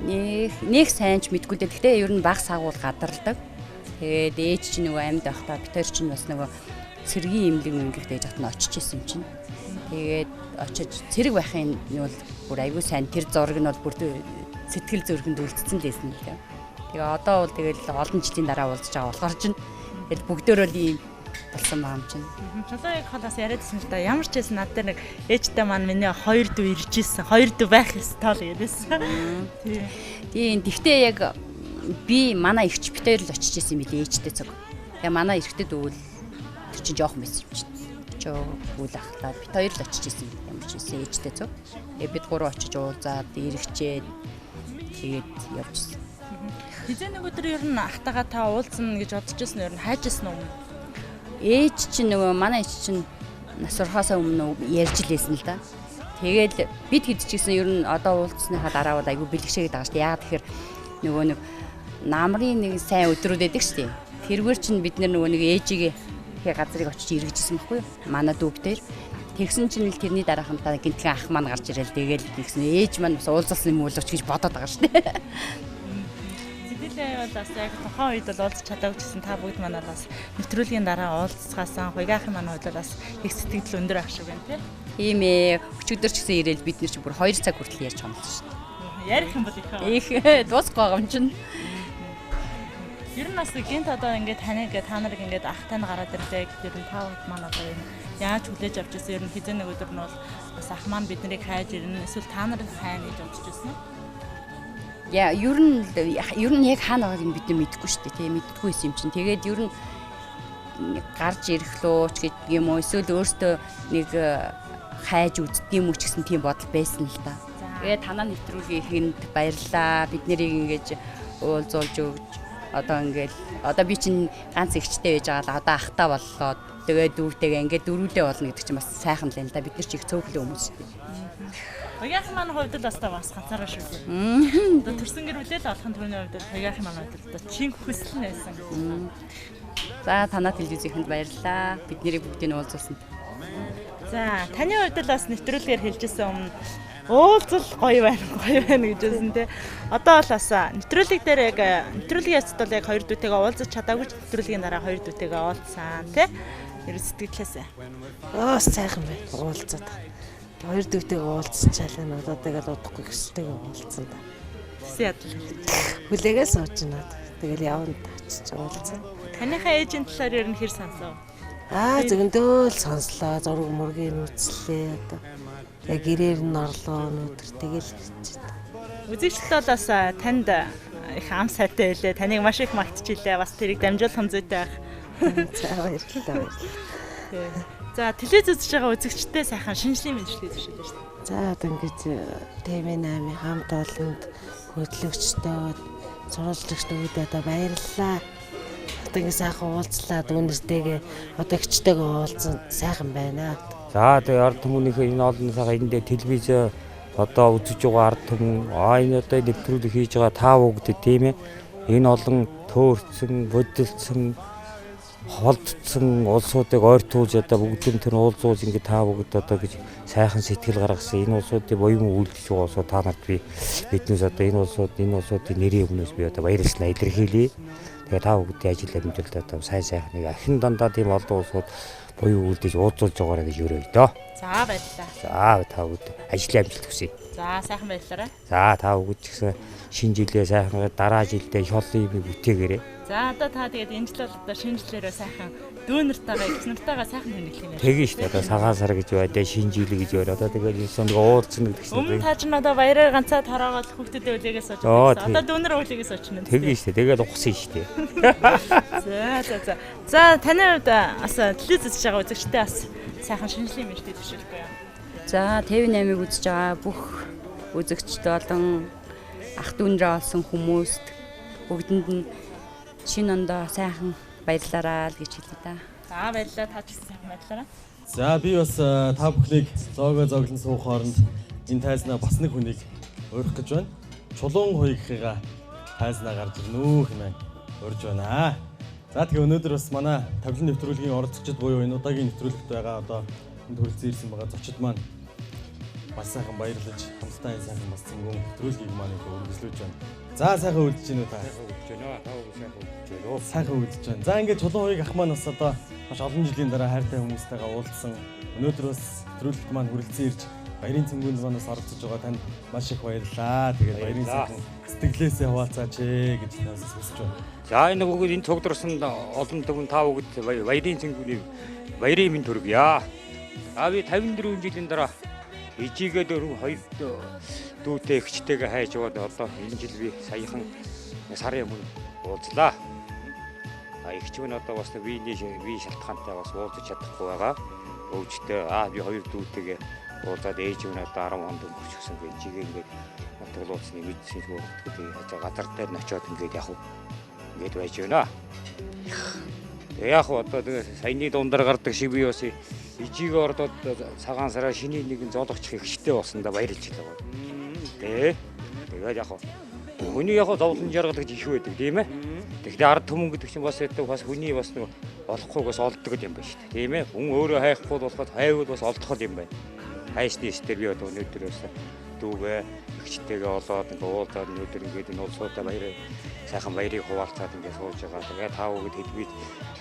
Нэг сайн ч мэдгүй дээ. Гэхдээ ер нь баг сагуул гадарладаг. Тэгээд ээж чинь нөгөө амьд байхдаа бид хоёр чинь бас нөгөө цэргийн имлэг мөнгөд ээж хат нь очиж исэн юм чинь. Тэгээд очиж цэрэг байхын нь бол бүр аягүй сайн тэр зураг нь бол бүр сэтгэл зүрхэнд үлдсэн л байсан л дээ. Тэгээ одоо бол тэгэл олон жилийн дараа уулзж байгаа болохоор чинь тэгэл бүгдөө л ийм болсон байгаа юм чинь. Чулуу яг холоос яриадсэн л да. Ямар ч байсан над дээр нэг ээжтэй маань миний хоёр дүү ирж исэн. Хоёр дүү байх ёстой л гэдээсэн. Тийм. Тэгтээ яг би манай эгч бит хоёр л очиж исэн юм билээ ээжтэй цог. Тэгээ манай эрэгтэй дүү л тэр чинь жоохон байсан юм чинь. Очоо үл ахлаа бит хоёр л очиж исэн ямар ч байсан ээжтэй цог. Тэгээ бид гурав очиж уулзаад эрэгчээд тэгээд явжсэн. Хизээ нэг өдөр ер нь ахтайгаа та уулзна гэж бодож байсан ер нь хайж исэн үү? Ээж чинь нөгөө манай ээж чинь нас орохоосоо өмнө ярьж л байсан л да. Тэгэл бид хэд ч гэсэн ер нь одоо уулзсныхаа дараа бол айгүй бэлгшээгээд байгаа шүү дээ. Яагаад тэгэхээр нөгөө нэг намрын нэг сайн өдрүүд байдаг шүү дээ. Тэргээр чинь бид нөгөө нэг ээжигээ газрыг очиж эргэжсэн байхгүй юу? Манай дүү битэр. Тэгсэн чинь л тэрний дараахантаа гинтхэн ах маань гарч ирэл тэгэл тэгсэн ээж маань бас уулзсан юм уу ч гэж бодоод байгаа шүү дээ. Сэтгэлээ бол бас яг тухайн үед бол уулзч чадаагүй ч гэсэн та бүгд манай бас нэвтрүүлгийн дараа уулзцгаасан хуйгаахын манай хувьд бас их сэтгэл өндөр ах шиг байна тий. Тийм ээ. Өчигдөр ч гэсэн ирээл бид нэр чи бүр 2 цаг хүртэл ярьж хонолсон шүү дээ. Ярих юм бол их. Их дуусахгүй байгаа юм чинь. Ер нь бас гинт одоо ингээд таныг та нарыг ингээд ах тань гараад ирлээ гэхээр нь та бүгд маань одоо энэ яаж хүлээж авч ирсэн ер нь хизээ нэг өдөр нь бол бас ах маань бид нарыг хайж ирнэ эсвэл та нарыг хайна гэж бодож ирсэн үү? Яа, ер нь яг хаана байгааг нь бид нар мэдэхгүй шүү дээ, тийм мэддэггүй юм чинь. Тэгээд ер нь гарч ирэх лөө ч гэдэг юм уу эсвэл өөртөө нэг хайж үздэг юм уу ч гэсэн тийм бодол байсан л да. Тэгээд танаа нэвтрүүлгийн ихэнд баярлаа. Бид нарыг ингэж уулзуулж өгч одоо ингээл одоо би чинь ганц эгчтэй байж байгаа л одоо ахтаа боллоо. Тэгээд дүүтэйгээ ингээд дөрүүлээ болно гэдэг чинь бас сайхан л юм да. Бид нар ч их цөөхлөн хүмүүс шүү дээ. Хуягийн маань хувьд л бас ганцаараа шүү дээ. Одоо төрсөн гэр бүлээ л олох нь түүний хувьд хуягийн маань хувьд одоо чин хүсэл нь байсан гэж. За танаа телевизийнхэнд баярлалаа. Бид нарыг бүгдийг нь уулзуулсанд. За таны хувьд л бас нэвтрүүлгээр хэлжсэн өмнө уулзал гоё байна, гоё байна гэж хэлсэн тий. Одоо бол бас нэвтрүүлэг дээр яг нэвтрүүлгийн яцд бол яг хоёр дүүтэйгээ уулзах чадаагүй ч нэвтрүүлгийн дараа хоёр дүүтэйгээ уулзсан тий. Ер сэтгэлээсээ. Аа сайхан байна. Уулзаад. Хоёр дүүтэйгээ уулзсан чалаа одоо тэгэл удахгүй гэстэйгээ уулзсан да. Тэсэн ядал. Хүлээгээ сууж байна. Тэгэл явна очиж уулзсан. Таныхаа ээжийн талаар ер нь хэр сонсов? Аа зөгндөөл сонслоо, зураг мөргийн үзлээ одоо. Яг гэрээр нь орлоо өнөөдөр тэгэл ирж байна. Үзэгчд бол бас танд их ам сайтай байлээ. Таныг маш их магтчихлээ. Бас тэрийг дамжуулах зүйтэй байх. За баярлалаа, баярлалаа. За телевиз үзэж байгаа үзэгчдээ сайхан шинжлэлийн мэндчилгээ зөвшөөрлөө шүү дээ. За одоо ингэж ТV8-ийн хамт олонд хөтлөгчдөө сурвалжлагч дүүдээ одоо баярлалаа. Одоо ингэ сайхан уулзлаа дүүнэртэйгээ одоо эгчтэйгээ уулзсан сайхан байна. За тэгээ ард түмнийхээ энэ олон сайхан эндээ телевиз одоо үзэж байгаа ард түмэн энэ одоо нэвтрүүлэг хийж байгаа та бүгд тийм ээ энэ олон төөрцөн, бодилцсон холдсон улсуудыг ойртуулж одоо бүгдийн тэр уулзуулж ингээд та бүгд одоо гэж сайхан сэтгэл гаргасан энэ улсуудын буян үйлдэж байгаа улсууд та нарт би биднээс одоо энэ улсууд энэ улсуудын нэрийн өмнөөс би одоо баярлалаа илэрхийлье. Тэгээ та бүгдийн ажил амжилт одоо сайн сайхныг ахин дандаа тийм олон улсууд буян үйлдэж уулзуулж байгаарай гэж өрөөе дөө. За баярлалаа. За та бүгд ажлын амжилт хүсье. За сайхан баярлалаа. За та бүгд ч гэсэн шинэ жилээ сайхан дараа жилдээ их олон юм бүтээгээрэй. За одоо та тэгээд энэ жил бол одоо шинэ жилээрээ сайхан дүү нартайгаа эгч нартайгаа сайхан тэмдэглэх юм байна. Тэгин шүү дээ. Одоо цагаан сар гэж байна, шинэ жил гэж байна. Одоо тэгээд энэ сон уулзсан гэдэг чинь. Өмнө та ч одоо баяраар ганцаа тороогоол хүүхдүүдээ үлээгээ сууж байсан. Одоо дүү нар үлээгээ суучихна. Тэгин шүү дээ. Тэгээд ухсан шүү дээ. За за за. За таны хувьд бас телевиз үзэж байгаа үзэгчдээ бас сайхан шинжлэлийн мэндийг зөвшөөрөхгүй юу? За ТV8-ыг үзэж байгаа бүх үзэгчд болон ах дүүнрээ олсон хүмүүст бүгдэнд нь шинэ ондоо сайхан баярлалаа л гэж хэлье да. За баярлалаа. Та ч гэсэн сайхан баярлалаа. За би бас та бүхнийг зоогоо зоглон суух хооронд энэ тайзнаа бас нэг хүнийг урих гэж байна. Чулуун хуйгийнхыгаа тайзнаа гарч ирнэ үү хэмээн урьж байна. За, тэгээ өнөөдөр бас манай тавлан нэвтрүүлгийн оролцогчид буюу энэ удаагийн нэвтрүүлэгт байгаа одоо энд хүрэлцэн ирсэн байгаа зочид маань маш сайхан баярлаж, хамтдаа энэ сайхан бас цэнгүүн нэвтрүүлгийг маань их өргөжлүүлж байна. За, сайхан үлдэж гинүү та. Сайхан үлдэж байна. Та бүхэн сайхан үлдэж байна уу? Сайхан үлдэж байна. За, ингээд Чулуун хоёрыг ах маань бас одоо маш олон жилийн дараа хайртай хүмүүстэйгээ уулзсан. Өнөөдөр бас нэвтрүүлэгт маань хүрэлцэн ирж баярын цэнгүүнд маань бас оролцож байгаа танд маш их баярлалаа. Тэгээд баярын сайхан сэтгэлээсээ хуваалцаач ээ гэж танаас хүсэж байна. За, энэ бүгд энэ цугдарсан олон түмэн та бүгд баярын цэнгүүний баярын минь төргийа. А би 54 жилийн дараа ижигээ дөрөв хоёр дүүтэй эгчтэйгээ хайж яваад одоо энэ жил би саяхан сарын өмнө уулзлаа. А эгч минь одоо бас биений бие шалтгаантай бас уулзах чадахгүй байгаа. Өвчтөй а би хоёр дүүтэйгээ уулзаад ээж минь одоо 10 онд өнгөрчихсөн гэ ижигээ ингээд нутаглуулсны мэдсэн гэдэг газар дээр нь очиод ингээд яг ингээд байж байна. Тэгээ яг одоо тэгээ саяны дундаар гардаг шиг би бас ижигээ ордоод цагаан сараа шиний нэгэн зоологч ихтэй болсон да баярлж байгаа. Тэ. Тэгээд яг хүний яг зовлон жаргал гэж их байдаг тийм ээ. Тэгэхдээ ард түмэн гэдэг чинь бас яадаг бас хүний бас нэг олохгүйгээс олддог юм байна шүү дээ. Тийм ээ. Хүн өөрөө хайхгүй болоход хайвал бас олдох юм байна. Хайсны эстэр би одоо өнөөдөр бас дүүгээ эгчтэйгээ олоод ингээ уулзаад өнөөдөр ингээд энэ улсуудаа баяр сайхан баярыг хуваалцаад ингээ сууж байгаа. Тэгээ та бүгд хэлбийд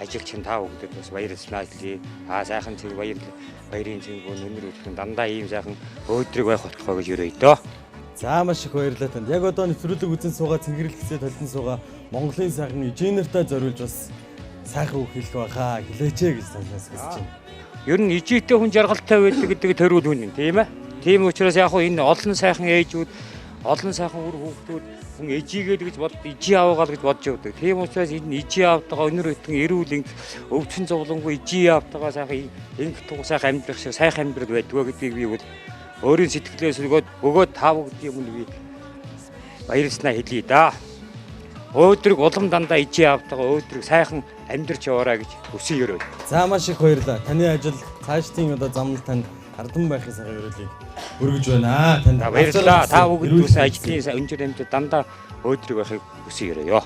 ажилчин та бүгдэд бас баярлалаа хэлье. Аа сайхан цэг баяр баярын цэнгүүн өнөр өдрөн дандаа ийм сайхан өөдрөг байх болтугай гэж өрөөе дөө. За, маш их баярлалаа танд. Яг одоо нэвтрүүлэг үзэн суугаа цэнгэрэл гэсээ толон суугаа Монголын сайхан ижинертэй зориулж бас сайхан үг хэлэх байхаа хэлээч ээ гэж танаас хүсэж байна. Ер нь ижийтэй хүн жаргалтай байдаг гэдэг төрүүл хүн юм тийм ээ. Тийм учраас яг хуу энэ олон сайхан ээжүүд, олон сайхан үр хүүхдүүд хүн ижигээд гэж бод ижи аваагаал гэж бодож явдаг. Тийм учраас энэ ижи авдагаа өнөр өтгөн эрүүл инг өвчин зовлонгүй ижи авдагаа сайхан инг туг сайхан амьдрах шиг сайхан амьдрал байдгаа гэдгийг би бол өөрийн сэтгэлээс өгөөд бөгөөд та бүгдийн өмнө би баярласнаа хэлье да. Өөдрөг улам дандаа ижи авдагаа өөдрөг сайхан амьдрч яваарай гэж хүсэн өрөөе. За, маш их баярлалаа. Таны ажил цаашдын одоо замнал танд хардсан байхын сайхан өрөөлийг өргөж байна. Танд баярлалаа. Та бүгд үс ажлын өнжир амжилт дандаа өөдрөг байхыг хүсэн өрөөе.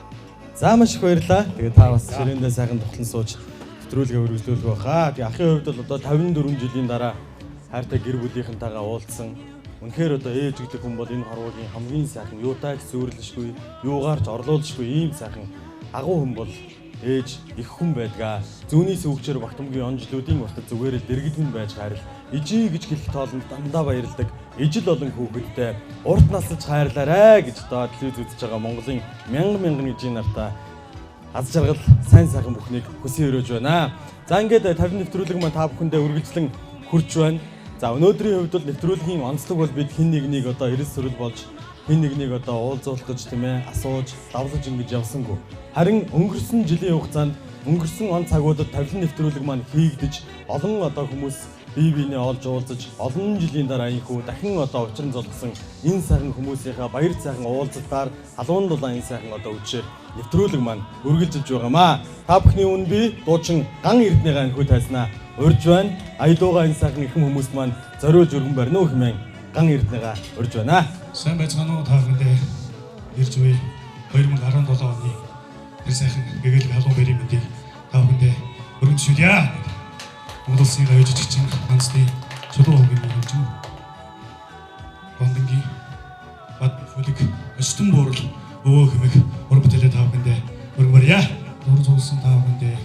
За, маш их баярлалаа. Тэгээ та бас ширээндээ сайхан тухлан сууж нэвтрүүлгээ өргөжлүүлэх байхаа. Тэгээ ахын хувьд бол одоо 54 жилийн дараа хайртай гэр бүлийнхэнтэйгээ уулзсан. Үнэхээр одоо ээж гэдэг хүн бол энэ хорвоогийн хамгийн сайхан юутай ч зүйрлэшгүй, юугаар ч орлуулшгүй ийм сайхан агуу хүн бол ээж их хүн байдгаа. Зүүнний сүүгчээр багтамгийн он жилүүдийн уртад зүгээр л дэргэдэн байж хайрл. Ижий гэж хэлэх тоолонд дандаа баярладаг. Ижил олон хүүхэдтэй урт насалж хайрлаарай гэж одоо телевиз үзэж байгаа Монголын мянган мянган ижийн нартаа аз жаргал сайн сайхан бүхнийг хүсэн өрөөж байна. За, ингээд 50 нэвтрүүлэг маань та бүхэндээ үргэлжлэн хүрч байна. За, өнөөдрийн хувьд бол нэвтрүүлгийн онцлог бол бид хэн нэгнийг одоо эрэл сөрөл болж хэн нэгнийг одоо уулзуулах гэж тийм ээ асууж давлаж ингэж явсангүй. Харин өнгөрсөн жилийн хугацаанд өнгөрсөн он цагуудад тавилан нэвтрүүлэг маань хийгдэж олон одоо хүмүүс бие биенээ олж уулзаж олон жилийн дараа инхүү дахин одоо учран золгосон энэ сайхан хүмүүсийнхаа баяр сайхан уулзалтаар халуун дулаан энэ сайхан одоо үдшээр нэвтрүүлэг маань үргэлжилж байгаамаа. Та бүхний өмнө би дуучин Ган Эрдэнэгээ энхүү тайснаа урьж байна. Аялууга энэ сайхан ихэм хүмүүст маань зориулж өргөн барина уу хэмээн Ган Эрдэнэгээ урьж байна. Сайн байцгаана уу та бүхэндээ ирж буй 2017 оны тэр сайхан гэгээлэг халуун баярын мэндийг та бүхэндээ өргөн зөвшөөрье. Монгол улсын гавь жижигчин ганцны чулуу хогийн мөрөмжин Лондонгийн бад бүлэг өстөн буурал өвөө хэмэх ур бүтээлээ та бүхэндээ өргөн барья. Дур зулсан та бүхэндээ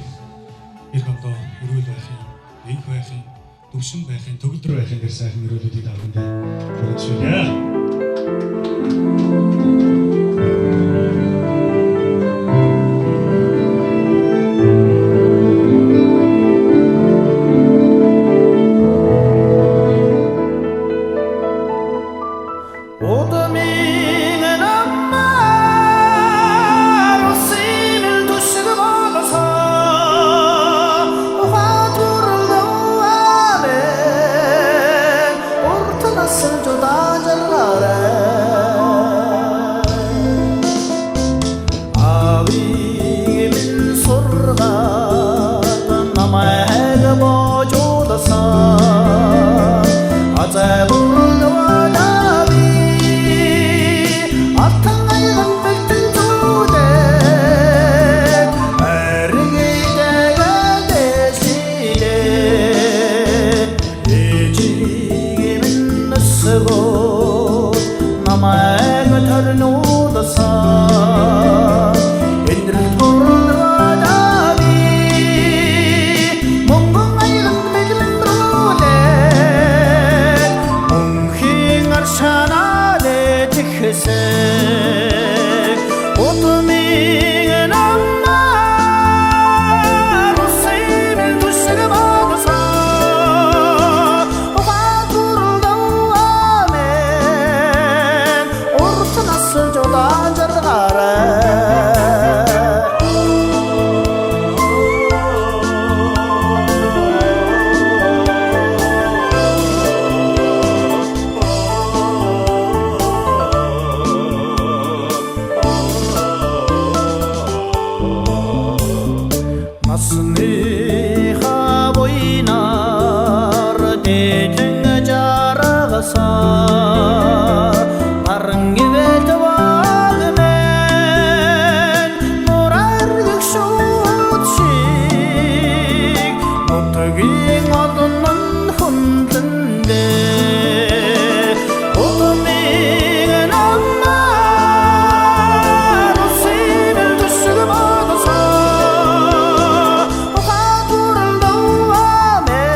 эр хондоо эрүүл байхын, энх байхын, төвшин байхын, төгөлдөр байхын тэр сайхан өрөөлүүдийг та бүхэндээ өргөн зөвшөөрье. Удмын намаар улсын төсөг болсон ухаатурлуамэн урт насалж удаажрлаарай. Эжин жаргасан Наран ивэл вагмен Нураргэг шууд шиг Нутгийн олон хүндэндээ Удмын намаар Усимэл төсөг бодсон Ухаан дууамэн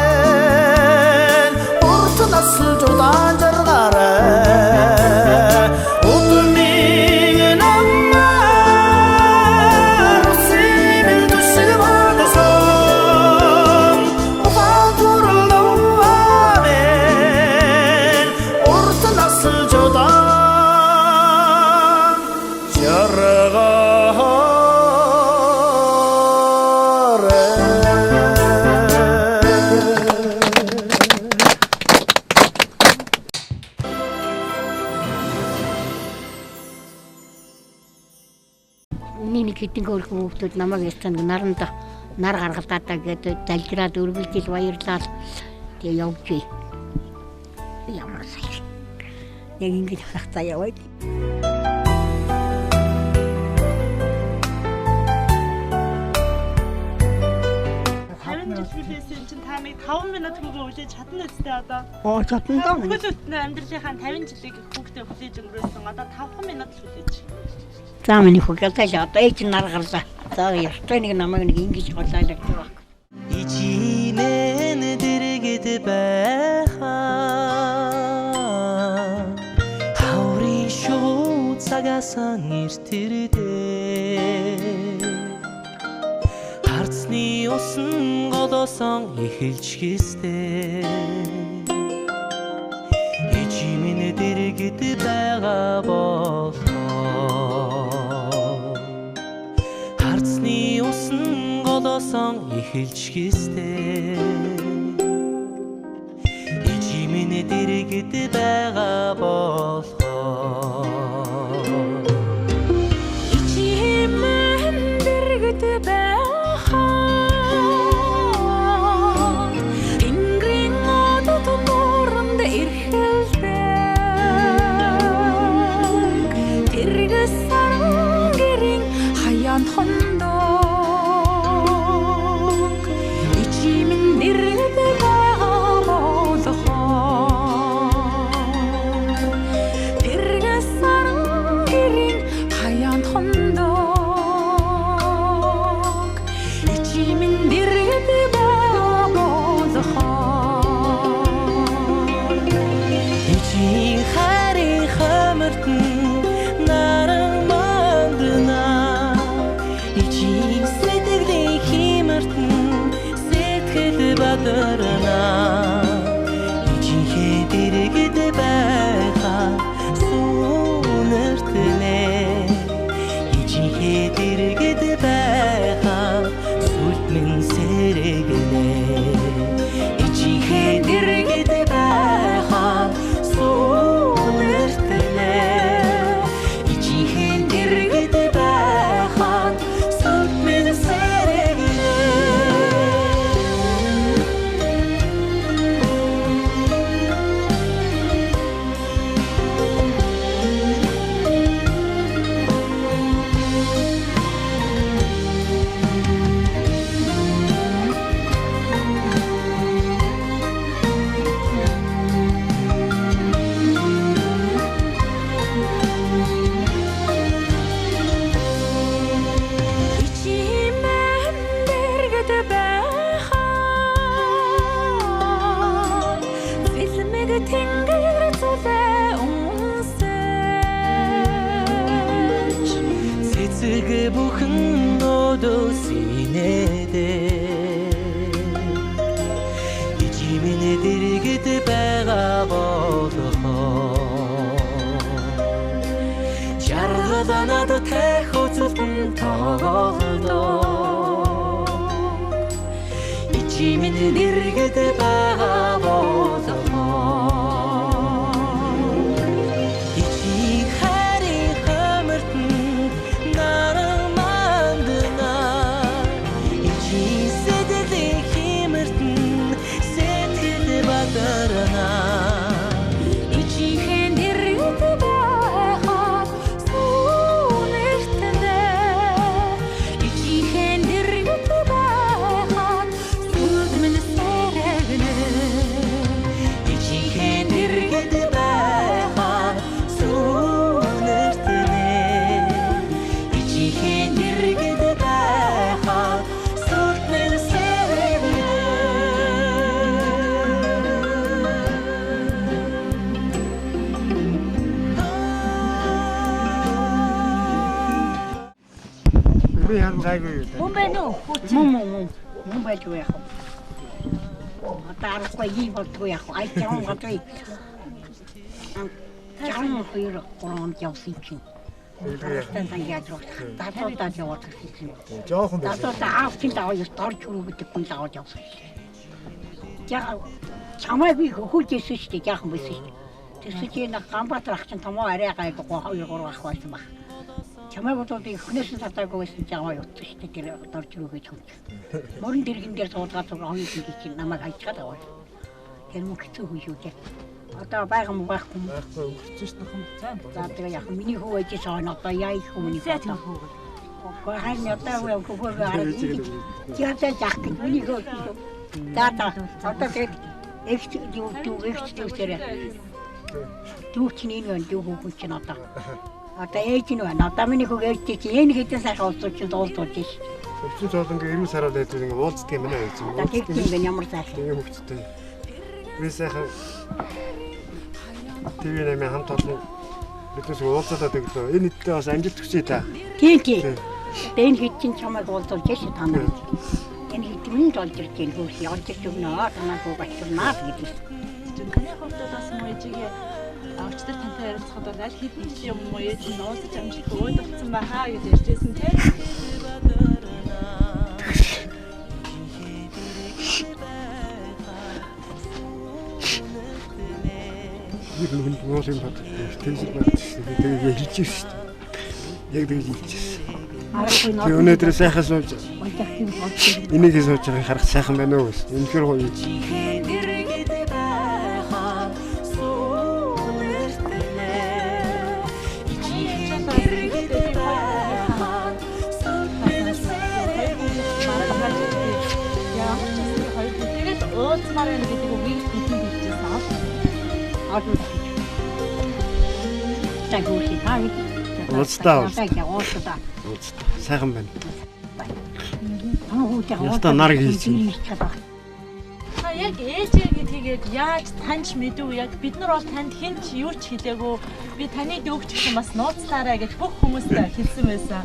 Урт насл жудаан жаргарай Удмын намаар Усимэл төсөг бодсон Ухаан дууамэн Урт насл жудаан жаргарай. Миний нэг хэдэн хөөрхөн хүүхдүүд намайг ярьсан нэг наранд нар гаргалдаадаа гэдэг залжираад өргөлжил баярлал тэгээ явжээ. Ямар сайн. Яг ингэж харах заа яваа. 50 жил хүлээсэн чинь та нэг 5 минут хүүгээ хүлээж чадна үстэй одоо. Оо чадна даа. Бүхэл бүтэн амьдралынхаа 50 жилийг хүүхдээ хүлээж өнгөрөөсөн. Одоо 5 минут л хүлээж. За миний хүүгээ л одоо ээж нар гарлаа. За ёстой нэг намайг нэг ингэж голоолоо гэж байна. Ичимэн дэргэд байхаа Хаврын шууд цагаасан эртэрдээ Харцны усан голоосон эхэлж гистэй Ичимэн дэргэд байгаа болхоо Харцны усан голоосон эхэлж гистэй Ичимэн дэргэд байгаа болхоо Ичимэн дэргэд байхаа Тэнгэрийн одод мөрөнд эрхэлдэг Тэргэс саран гэрийн хаяанд хондог Ичимэн дэргэд байгаа болохоо Тэргэс саран гэрийн хаяанд хондог Ичимэн дэргэд байгаа болохоо Ичийн хайрын хамартан наран мандна Ичийн сэтгэлийн химартан сэтгэл бадарна Ичийнхээ дэргэд байхаа сүүнэртнэ Ичийнхээ дэргэд байхаа сүлд минь сэрэгнэ Ичийнхээ дэргэд байхаа сүүнэртнэ Ичийнхээ дэргэд байхаа сүлд минь сэрэгнэ. Ичимэн дэргэд байхаа Цэлмэг тэнгэр зүлээ үнсэж Цэцэг бүхэн өдөөс инээдээ Ичимэн дэргэд байгаа болохоо Жаргал надад тэхүүцэлтэн тоглолдоо Ичимэн дэргэд байгаа болохоо Ичийн хайрын хамартан наран мандна Ичийн сэтгэлийн химэртэн сэтгэл бадарна. Бадарна. Ичихэн дэргэд байхад сүүнэртнэ. Ичихэн дэргэд байхад сүлд минь сэрэгнэ. Ичихэн дэргэд байхад сүүнэртнэ. Ичихэн дэргэд байхад сүлд минь сэрэгнэ. Би харин гайгүй юу. Мөн байна уу? Мөн мөн мөн. Мөн байж уу яах вэ? Одоо аргагүй ийм болдгоо яах вэ? Ай жаан гадрыг. Жаан хоёр гурван явсан чинь. Тан тан яаж руу. Дадуудаа яваад ирсэн. Жохон байсан. Дадуудаа аавчин даваа ёс дорж өгдөг хүн даваад явсан. Я чамайг би хөхүүлж ирсэн шүү дээ. Жаахан байсан шүү дээ. Тэгсэн чинь Ганбаатар ах чинь томоо арай гайгүй хоёр гурван ах байсан баг. Чамайг бол эхнээс нь татаагүй байсан чинь аваа явуулсан шүү дээ. Тэр дорж рүү гэж хөвч. Мөрөн дэргэн дээр суулгаад зур хоёр хүн чинь намайг хайчаад аваа. Тэр мөн хэцүү хүн шүү дээ. Одоо байгаа мó байхгүй юм. Байхгүй өнгөрсөн шүү дээ. За тэгээ яг миний хүү ээж сон одоо яа их хүмүүний хүү. Гэхдээ харин одоо юу хөхөөр арга яа яах гэж миний хүү. За за одоо тэгээд эгч юу дүү эгч дүүсээрээ. Дүү чинь энэ байна дүү хүүхэн чинь одоо. Одоо ээж нь байна. Одоо миний хүү ээж чинь энэ хэдэн сайхан уулзууч чинь дуулдуулж ш. Өвчин цоолон ингээ 90 сараар байдаг ингээ уулздаг юм байна гэж. Одоо тэгж юм байна ямар сайхан. Тэгээ хөвчтэй. Би сайхан ТV8 хамт олон биднээс уулзаад өглөө. Энэ хэдтэй бас амжилт хүсье та. Тийм тийм. Одоо энэ хэд чинь чамайг уулзуулж ш та нар. Энэ хэд минь олж ирж гин хөөс олж ирж өгнө. Танаа хүү бачирнаа гэж. Таны хувьд бол бас муу ээжигээ өчтөр тантай ярилцахад бол аль хэдэн жилийн өмнө муу ээж нь уулзаж амжилт өөд болсон байхаа гэж ярьжсэн тийм. Нэг хүн уул юм бод. Тэгж бодсон шүү дээ. Тэгээ хэлж ирсэн шүү дээ. Яг тэгж хэлж ирсэн. Аргагүй нөө. Тэгээ өнөөдөр сайхан сууж Олдох юм болж. энийг сууж байгааг харах сайхан байна уу гэсэн. Үнэхээр гоё. Ичихэн дэргэд байхад сүүнэртнэ. Ичихэн дэргэд байхад сүлд минь сэрэгнэ. Ямар ч гэсэн хоёр хүн тэгэл уулзмаар байна гэдэг үгийг бидэнд хэлчихсэн. Олон. За гүрхий та бид. Уулзтаа. Уулзтаа. Уулзтаа. Сайхан байна. Та хүүтэй Ястаа нар хийсэн. Та яг ээжээ гэдгийг яг яаж таньж мэдв яг бид нар бол танд хэн ч юу ч хэлээгүй би таны дүүг ч гэсэн бас нууцлаарай гэж бүх хүмүүст хэлсэн байсан.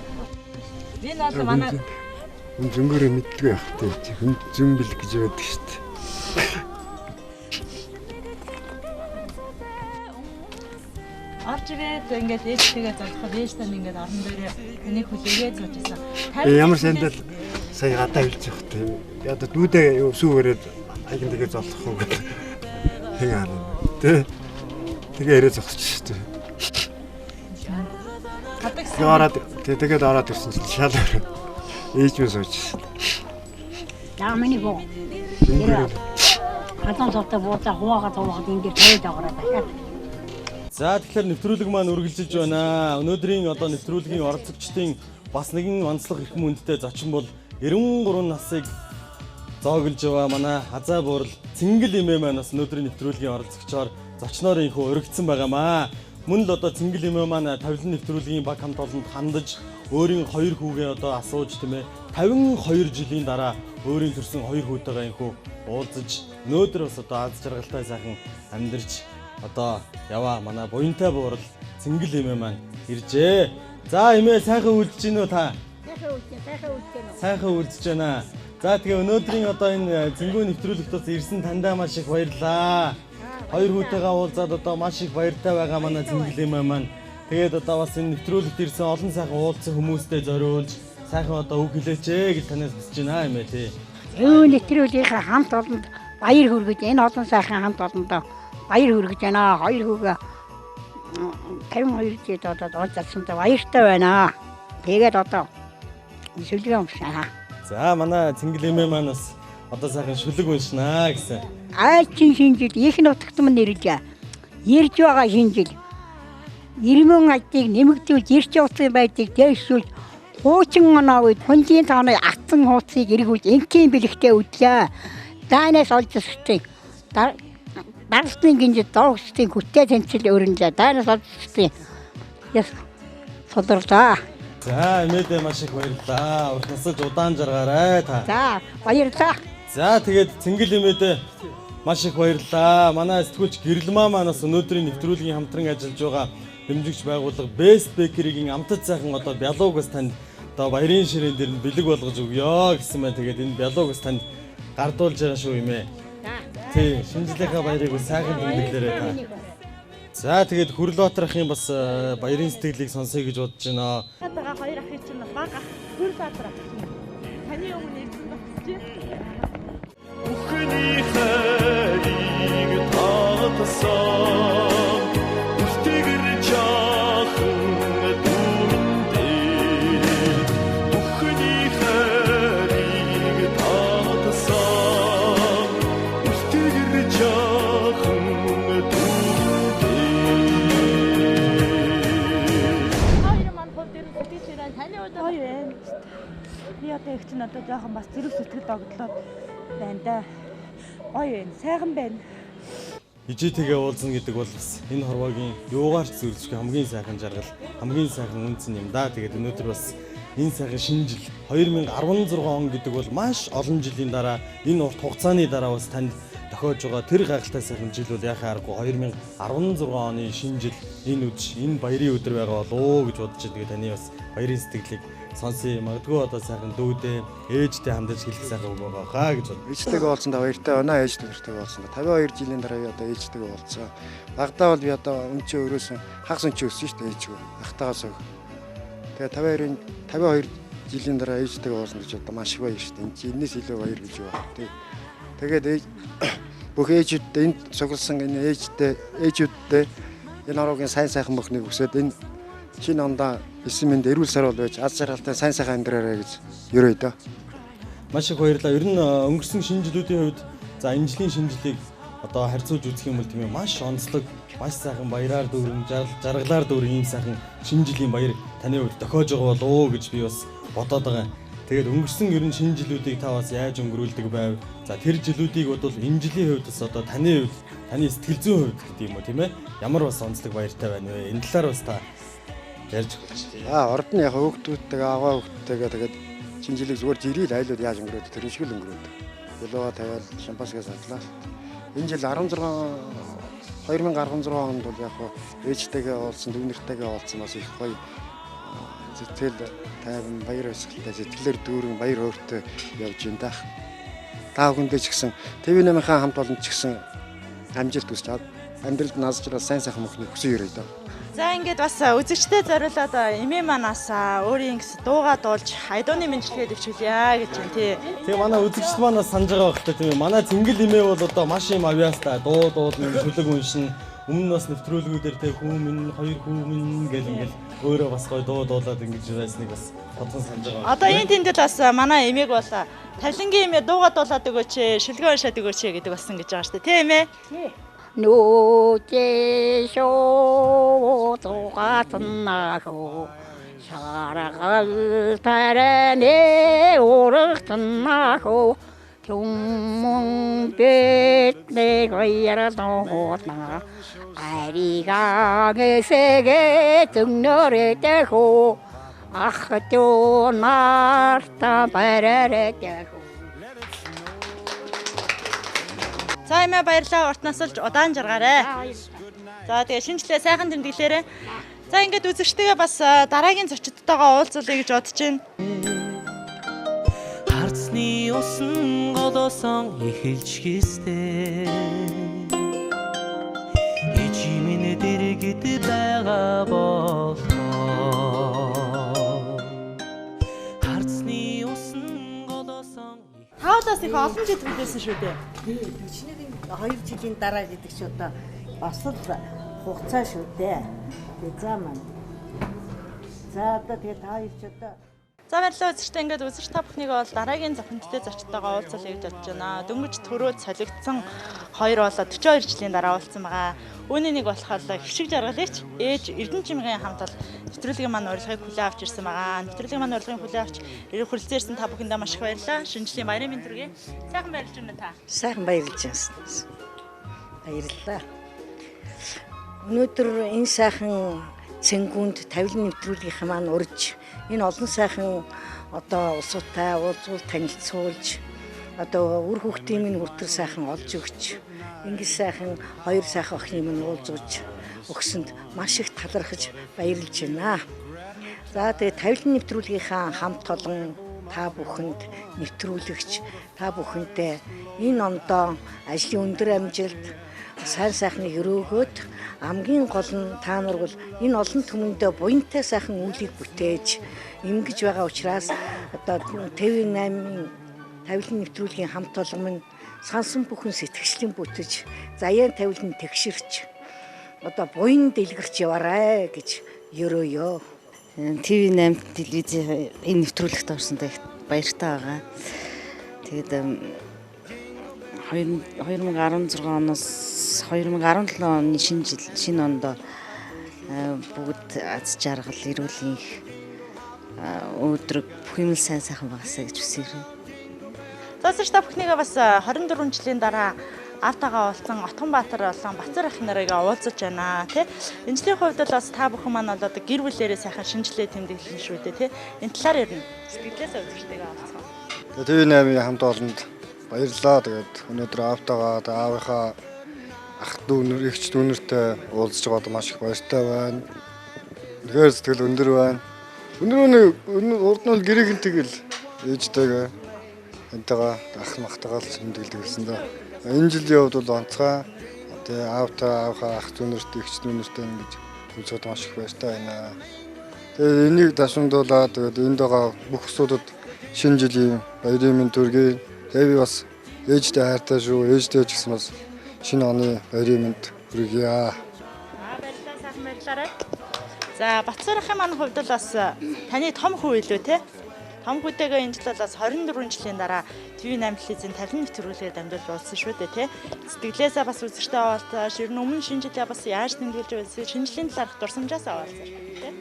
Энэ бол манай Хүн зөнгөөрөө мэддгүй байх тээ. Хүн зөн бэл гэж байдаг шүү дээ. Орж ирээд ингээд ээжтэйгээ зогсоход ээж тань ингээд орон дээрээ таныг хүлээгээд сууж байсан. Тэгээ ямар сандал сая гадаа хэлж явах тээ. Одоо дүүдээ сүүгээрээд аян тэгээ золох уу гэх. Хэн харна. Тэ. Тэгээ яриа зогсож шүү дээ. Тэгээ ороод тэгээд ороод ирсэн чинь шал ээж минь сууж байсан. За миний хүү. Зөнгөөрөө Халуун цовтой бууцаа хуваагаад хуваагаад энэ дээр тавиад аваарай дахиад. За тэгэхээр нэвтрүүлэг маань үргэлжилж байна. Өнөөдрийн одоо нэвтрүүлгийн оролцогчдын бас нэгэн онцлог эрхэм хүндтэй зочин бол 93 насыг зооглож яваа манай Хазаа буурал Цэнгэл эмээ маань бас өнөөдрийн нэвтрүүлгийн оролцогчоор зочноор инхүү өргөцсөн байгаамаа. Мөн л одоо Цэнгэл эмээ маань тавилан нэвтрүүлгийн баг хамт олонд хандаж өөрийн хоёр хүүгээ одоо асууж тийм 52 жилийн дараа өөрийн төрсэн хоёр хүүтэйгээ инхүү уулзаж өнөөдөр бас одоо аз жаргалтай сайхан амьдарч одоо яваа манай буянтай буурал Цэнгэл эмээ маань иржээ. За эмээ сайхан үлдэж гинүү та? Сайхан үлдээ, сайхан үлдээ. Сайхан үлдэж байна. За тэгээ өнөөдрийн одоо энэ зэнгүү нэвтрүүлэгт бас ирсэн тандаа маш их баярлаа. Хоёр хүүтэйгээ уулзаад одоо маш их баяртай байгаа манай Цэнгэл эмээ маань. Тэгээд одоо бас энэ нэвтрүүлэгт ирсэн олон сайхан уулзсан хүмүүстэй зориулж сайхан одоо үг хэлээч ээ гэж танаас хүсэж байна эмээ тий. Өө нэвтрүүлгийнхаа хамт олонд баяр хүргэж энэ олон сайхан хамт олондоо баяр хүргэж байна. Хоёр хүүгээ 52 жил одоо уулзсантай баяртай байна. Тэгээд одоо сүлгээ өмсөн. За манай Цэнгэл эмээ маань бас Одоо сайхан шүлэг уншнаа гэсэн. Айлчин шинэ жил их нутагт мань ирж ирж байгаа шинэ жил. Ирмэн ажлыг нэмэгдүүлж ирч явцын байдлыг дээшүүлж хуучин оноо үед хүнжийн тооны атсан хууцыг эргүүлж энхийн бэлэгтээ өдлөө. Дайнаас олж өсөлтийг дарсны гинжид дооглолтын хүчтэй тэнцэл өрнөлөө. Дайнаас олж өсөлтийн яс содорлоо. За эмээдээ маш их баярлалаа. Урт насалж удаан жаргаарай та. За баярлалаа. За тэгээд Цэнгэл эмээдээ маш их баярлалаа. Манай сэтгүүлч Гэрэлмаа манаас өнөөдрийн нэвтрүүлгийн хамтран ажиллаж байгаа дэмжигч байгууллага Best Bakery-гийн амтад сайхан одоо бялуугаас танд одоо баярын ширээн дээр нь бэлэг болгож өгөө гэсэн байна. Тэгээд энэ бялуугаас танд гардуулж байгаа шүү юм ээ. Тий, шинэ жилийнхаа баярыг бас сайхан тэмдэглээрэй та. За тэгээд Хүрлбаатар ахын бас баярын сэтгэлийг сонсъё гэж бодож байна. Хатага хоёр ахын чинь баг ах Хүрлбаатар ах чинь. Таны өмнө ирсэн багч чинь. Бүхний хайрыг татсан Үлтгэр чаахан дүрэндээ Бүхний хайрыг татсан Үлтгэр чаахан дүрэндээ. Хоёр маань хувьд ер нь сэтгэл ширээ таны хувьд гоё байна. Би одоо их чинь одоо жоохон бас зэрэг сэтгэл догдлоод байна да. Гоё байна. Сайхан байна. Ижитэйгээ уулзна гэдэг бол бас энэ хорвоогийн юугаар ч зөвлөшгүй хамгийн сайхан жаргал, хамгийн сайхан үнц нь юм да. Тэгээд өнөөдөр бас энэ сайхан шинэ жил 2016 он гэдэг бол маш олон жилийн дараа энэ урт хугацааны дараа бас танд тохиож байгаа тэр гайхалтай сайхан жил бол яхаа аргагүй 2016 оны шинэ жил энэ үдш энэ баярын өдөр байгаа болов уу гэж бодож байна. Тэгээд таны бас баярын сэтгэлийг сонсъё. Магадгүй одоо сайхан дүүдээ ээжтэй хандаж хэлэх сайхан үг байгаа хаа гэж бодсон. Ээжтэйгээ уулзсандаа баяртай байна. Ээж нэртэйгээ уулзсандаа 52 жилийн дараа би одоо ээжтэйгээ уулзсан. Багадаа бол би одоо өнчөө өрөөсөн хагас өнчөө өссөн шүү дээ ээжгүй. Ахтайгаас өг. Тэгээ 52 жилийн дараа ээжтэйгээ уулзсан гэж одоо маш их баяр шүү дээ. Энд чинь энэс илүү баяр гэж юу байх вэ? Тэгээд ээж бүх ээжүүд энд цугласан энэ ээжтэй ээжүүдтэй энэ ороогийн сайн сайхан бүхнийг хүсээд энэ шинэ ондоо 9 мэнд эрүүл саруул байж аз жаргалтай сайн сайхан амьдраарай гэж ерөөе дөө. Маш их баярлалаа. Ер нь өнгөрсөн шинэ жилүүдийн хувьд за энэ жилийн шинэ жилийг одоо харьцуулж үзэх юм бол тийм ээ маш онцлог, маш сайхан баяраар дүүрэн, жаргалаар дүүрэн ийм сайхан шинэ жилийн баяр таны хувьд тохиож байгаа болов уу гэж би бас бодоод байгаа юм. Тэгээд өнгөрсөн ер нь шинэ жилүүдийг та бас яаж өнгөрүүлдэг байв? За тэр жилүүдийг бодвол энэ жилийн хувьд бас одоо таны хувьд, таны сэтгэл зүйн хувьд гэдэг юм уу тийм ээ? Ямар бас онцлог баяртай байна вэ? Энэ талаар бас та ярьж өгөөч. Аа, орд нь яг хөөгдүүдтэйгээ, аваа хөөгдтэйгээ тэгээд шинэ жилийг зүгээр жирийн айлууд яаж өнгөрөөд тэр шиг л өнгөрөөд. Ялууга тавиал шампанскаас авлаа. Энэ жил 16 2016 онд бол яг ээжтэйгээ уулзсан, дүүнэртэйгээ уулзсан бас их гоё сэтгэл тайван баяр баясгалтай сэтгэлээр дүүрэн баяр хөөртэй явж байна даа. Та бүхэндээ ч гэсэн TV8-ынхаа хамт олонд ч гэсэн амжилт хүсэж амьдралд наазчрал сайн сайхан мөхнийг хүсэн ерөөе дөө. За ингээд бас үзэгчдэд зориулаад эмээ манаас өөрийн гэсэн дуугаа дуулж айдууны мэндчилгээ дэвшүүлье гэж байна тий. Тэгээ манай үзэгчд манаас санаж байгаа байх та тийм ээ. Манай Цэнгэл эмээ бол одоо маш юм авьяастай дуу дуулна, шүлэг уншина. Өмнө нь бас нэвтрүүлгүүдээр те хүмүүн, хоёр хүмүүн гэл ингээл өөрөө бас гоё дуу дуулаад ингэж байсныг бас тодхон санаж байгаа. Одоо энэ тэндэл бас манай эмээг бол тавлангийн эмээ дуугаа дуулаад өгөөч, шүлгээ уншаад өгөөч гэдэг болсон гэж байгаа шүү дээ. Тий эмээ? Тий. Нүдээ шуудгаатнахо шаргал таранэ урагтнахо түмэн бэтнэ гоярдоотна аригагэсэгэ түннөрэтэхо ахтуу нарта барарэтэхо. За эмээ баярлалаа. Урт насалж удаан жаргаарай. За тэгээ шинэ жилээ сайхан тэмдэглээрэй. За ингээд үзэгчтэйгээ бас дараагийн зочидтойгоо уулзуулъя гэж бодож байна. Харцны усан голоосон эхэлж гистэй. Ижимэн дэргэд байгаа болтоо. Харцны усан голоосон Таулаас их олон жил хүлээсэн шүү дээ. Тий, 41 2 жилийн дараа гэдэг чи одоо бас л хугацаа шүү дээ. Тэгээ за маань. За одоо тэгээ та хоёр ч одоо. За баярлалаа үзэгчдээ, ингээд үзэгч та бүхнийг бол дараагийн зохинттой зочдтойгоо уулзал гэж бодож байна. Дөнгөж төрөөд солигдсон хоёр болоо 42 жилийн дараа уулзсан байгаа. Үүний нэг болохоор хишиг жаргалыч ээж Эрдэнэчимгийн хамт бол нэвтрүүлгийн маань урилгыг хүлээн авч ирсэн байгаа. Нэвтрүүлгийн маань урилгыг хүлээн авч ирэх хүрэлцэн ирсэн та бүхэндээ маш их баярлалаа. Шинэ жилийн баярын мэнд хүргэе. Сайхан баярлж байна та. Сайхан баярлж байна. Баярлалаа. Өнөөдөр энэ сайхан цэнгүүнд тавилан нэвтрүүлгийнхэн маань урьж энэ олон сайхан одоо улсуудтай уулзвал танилцуулж одоо үр хүүхдийн минь хүртэл сайхан олж өгч ингэж сайхан хоёр сайхан охины минь уулзуулж өгсөнд маш их талархаж баярлж байна. За тэгээ тавилан нэвтрүүлгийнхаа хамт олон та бүхэнд нэвтрүүлэгч та бүхэндээ энэ ондоо ажлын өндөр амжилт сайн сайхныг өрөөгөөд хамгийн гол нь та нар бол энэ олон түмэндээ буянтай сайхан үйлийг бүтээж ингэж байгаа учраас одоо TV8-ийн тавилан нэвтрүүлгийн хамт олон минь сансан бүхэн сэтгэгчлийн бүтэж заяан тавилан тэгшэрч одоо буян дэлгэрч яваарай гэж өрөөё. TV8 телевизийн энэ нэвтрүүлэгт орсонд их баяртай байгаа. Тэгээд 2016 оноос 2017 оны шинэ жил шинэ онд бүгд аз жаргал, эрүүл энх, өөдрөг бүх юм л сайн сайхан байгаасай гэж хүсье. За та бүхнийгээ бас 24 жилийн дараа аавтайгаа уулзсан Отгонбаатар болон Бацар ах нарыг уулзаж байна тий. Энэ жилийн хувьд бол бас та бүхэн маань бол одоо гэр бүлээрээ сайхан шинэ жилээ тэмдэглэн шүү дээ тий. Энэ талаар ер нь сэтгэлээсээ үзэгчтэйгээ уулзсан. TV8-ийн хамт олонд баярлалаа. Тэгээд өнөөдөр аавтайгаа аавынхаа ах дүүнер, эгч дүүнертэй уулзж байгаад маш их баяртай байна. Үнэхээр сэтгэл өндөр байна. Өндөр урд нь бол гэрийнхэн тэгэл ээжтэйгээ энтэйгээ ах махтайгаа л тэмдэглэдэг гэсэн дээ. Энэ жилийн хувьд бол онцгой тэгээ аавтай аавхаа ах дүүнертэй эгч дүүнертэй ингэж уулзаад маш их баяртай байна. Тэгээд энийг дашимдуулаад тэгээд энд байгаа бүх улсуудад шинэ жилийн баярын мэнд төргий. Тэгээ би бас ээжтэй хайртай шүү. Ээжтэй ч гэсэн бас шинэ оны баярын мэнд хүргье. Баярлалаа, сайхан баярлалаа. За Бацар ахын маань хувьд бол бас таны том хүү илүү те. Том хүүтэйгээ энэ жил бас 24 жилийн дараа TV8 телевизийн тавилан нэвтрүүлгээр дамжуулж уулзсан шүү дээ те. Сэтгэлээсээ бас үзэгчтэй уулзаж, ер нь өмнө шинэ жилээ бас яаж тэмдэглэж байсан, шинэ жилийн талаарх дурсамжаасаа уулзах те.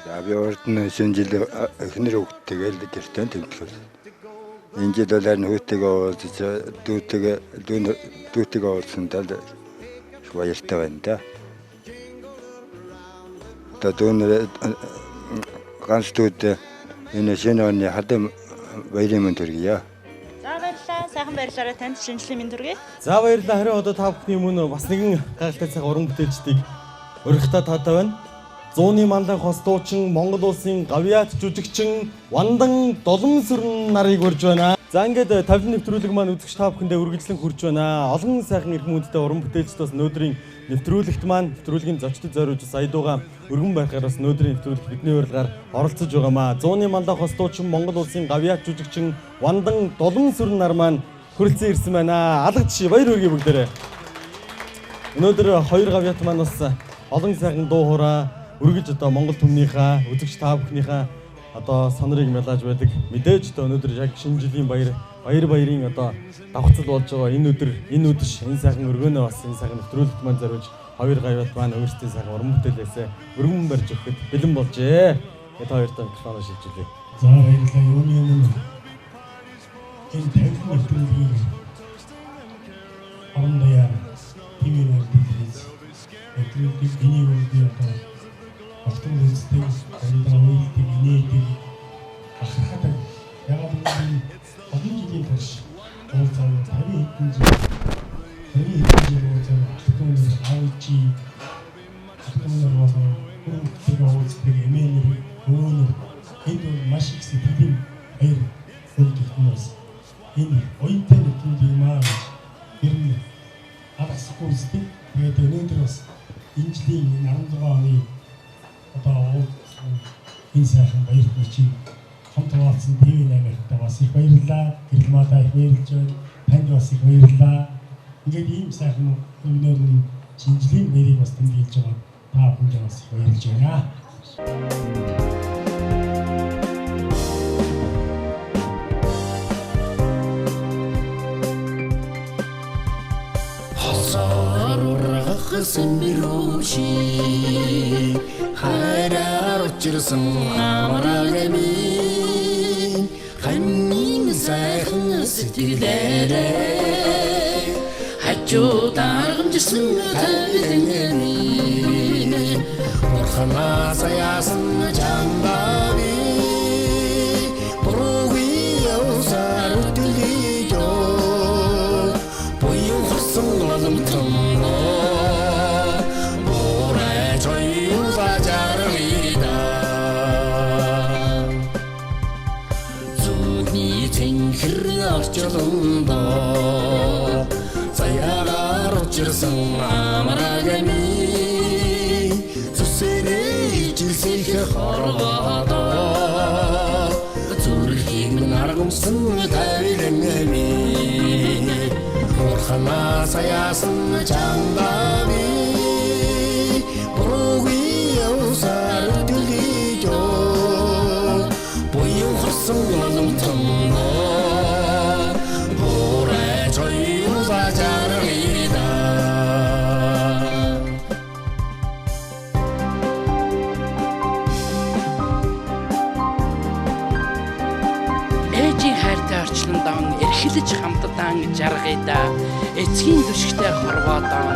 За би урд нь шинэ жил эхнэр хүүхдтэйгээ л гэртээ тэмдэглэв. Энэ жил бол харин хүүтэйгээ уулзаж, дүүтэйгээ уулзсандаа их баяртай байна да. Одоо дүүнер ганц дүүд энэ шинэ оны хадам баярын мэнд хүргье. За баярлалаа. Сайхан баярлалаа танд шинэ жилийн мэнд хүргэе. За баярлалаа. Харин одоо та бүхний өмнө бас нэгэн гайхалтай цаг уран бүтээлчдийг урихтаа таатай байна. Зууны манлай хос дуучин Монгол улсын гавьяат жүжигчин Вандан Доломсүрэн нарыг урьж байна. За ингээд тавилан нэвтрүүлэг маань үзэгч та бүхэндээ үргэлжлэн хүрж байна. Олон сайхан эрхэм хүндтэй уран бүтээлчд бас өнөөдрийн нэвтрүүлэгт маань нэвтрүүлгийн зочдод зориулж саядууга өргөн байхаар бас өнөөдрийн нэвтрүүлэгт бидний урилгаар оролцож байгаамаа. Зууны манлай хос дуучин Монгол улсын гавьяат жүжигчин Вандан Доломсүрэн нар маань хүрэлцэн ирсэн байна. Алга жишээ баяр хүргэе бүгдээрээ. Өнөөдөр хоёр гавьяат маань бас олон сайхан дуу хуурай үргэлж одоо Монгол түмнийхээ үзэгч та бүхнийхээ одоо сонорыг мялааж байдаг. Мэдээж одоо өнөөдөр яг шинэ жилийн баярын одоо давхцал болж байгаа энэ өдөр, энэ үдэш, энэ сайхан өргөөнөө бас энэ сайхан нэвтрүүлэгт маань зориулж хоёр гавьяат маань өөрсдийн сайхан уран бүтээлээсээ өргөн барьж өгөхөд бэлэн болжээ. Тэгээ та хоёртой микрофоноо шилжүүлье. За баярлалаа. Юуны өмнө энэ тавилан нэвтрүүлгийг орон даяар TV8 телевиз нэвтрүүлгийг миний өмнө одоо огтон үздэг, дандаа уйлдаг, инээдэг, бахархдаг. Ягаад гэвэл олон жилийн турш уулзаа 50 хэдэн жил 50 хэдэн жил уулзаа ах дүүнер, аав ээжий, ах дүүнер болон хүүхдтэйгээ уулздаг, эмээнэр, өвөөнөр энд бол маш их сэтгэлийн баяр өгдөг хүмүүс. Энэ оюунтай нэвтрүүлэг юм аа гэж ер нь алгасахгүй үздэг. Тэгээд өнөөдөр бас энэ жилийн энэ 16 оны одоо энэ сайхан баярт мөчийг хамт хуваалцсан TV8-тай бас их баярлалаа. Гэрэлмаадаа их баярлж байна. Танд бас их баярлалаа. Ингээд ийм сайхан өнөөр нь шинэ жилийн баярыг бас тэмдэглэж байгаа та бүхэндээ бас их баярлж байна. Хосоор ургах сэмбэрүү шиг хайраар учирсан амраг минь ханийн сайхан сэтгэлээрээ хажуу даргамжсан тавилан минь бурханаас яасан чамдаа буруугүй явсаар өтөлөж буян хорсон оломтон бурай жоюула жаргида зүгний цэнхэр орчлондоо заяагаар учирсан амраг минь зүсэрээ ижилсэх хорвоодоо зүрхийг минь аргамсан тавилан минь бурханаас аяасан чамдаа би буруугүй явсаар өтөлөж буян хорсон оломтон бурай жоюула жаргида. Ээжийн хайртай орчлондон эрхэлж хамтдан жаргая, эцгийн түшигтэй хорвоодон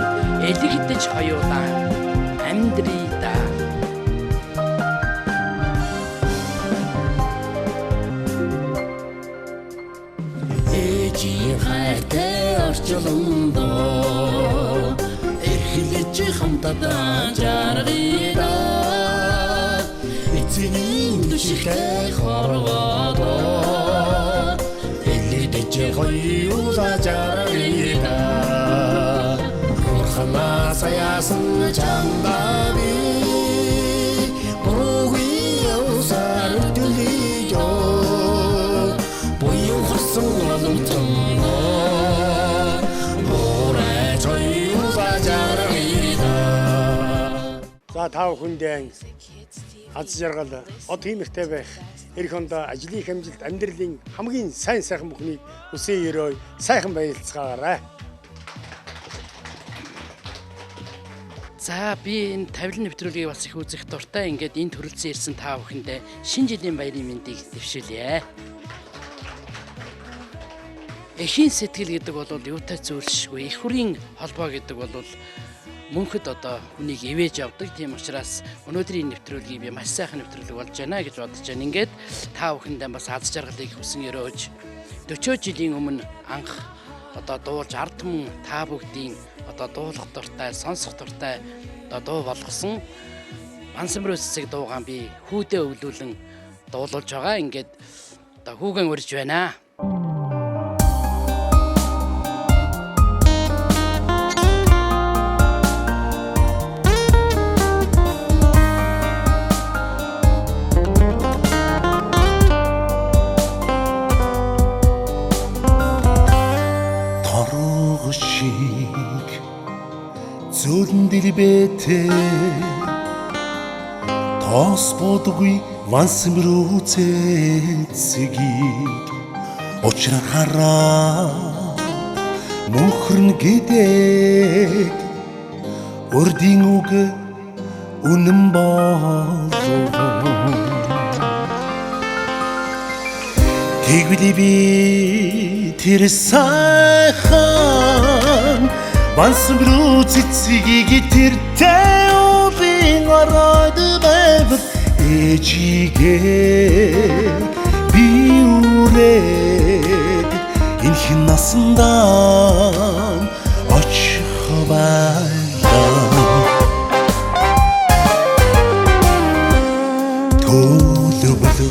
элэгдэж хоёулаа амьдрий да. Ээжийн хайртай орчлондоо эрхэлж хамтдан жаргая, эцгийн түшигтэй хорвоодоо элэгдэж хоёулаа жаргая. Бурханаас аяасан чамдаа би буруугүй явсаар өтөлөж буян хорсон оломтон бурай жоюула жаргая. За та бүхэндээ аз жаргал од хиймэртэй байх, эх ондоо ажлын хэмжилт, амьдралын хамгийн сайн сайхан бүхнийг хүсэн өрөө сайхан баярлцгаагаарай. За би энэ тавилан нэвтрүүлгийг бас их үзэх дуртай. Ингээд энэ төрөлцөн ирсэн та бүхэндээ шинэ жилийн баярын мэндийг дэвшүүлье. Эхийн сэтгэл гэдэг бол юутай зүйлшгүй. Эх хүрийн холбоо гэдэг бол мөнхөд одоо хүнийг ивэж явдаг. Тийм учраас өнөөдрийн нэвтрүүлгийг би маш сайхан нэвтрүүлэг болж байна гэж бодож байна. Ингээд та бүхэндээ бас аз жаргалыг хүсэн өрөөж 40 жилийн өмнө анх одоо дуулж ард түмэн та бүгдийн одоо дуулах дуртай, сонсох дуртай одоо дуу болгосон Мансамруу цэцэг дуугаан би хүүдээ өвлүүлэн дуулуулж байгаа. Ингээд одоо хүүгэн урьж байна. Торго шиг зөөлөн дэлбэтэй тоос бодгүй вансамруу цэцгийг учраа хараа мөнхөрн гэдэг урдын үг үнэн болов. Тэгвэл би тэр сайхан вансамруу цэцгийг тэр тэвлийн оройд байвал ээжигээ би үрээд энх насандаа очих байлаа. Төлөвлө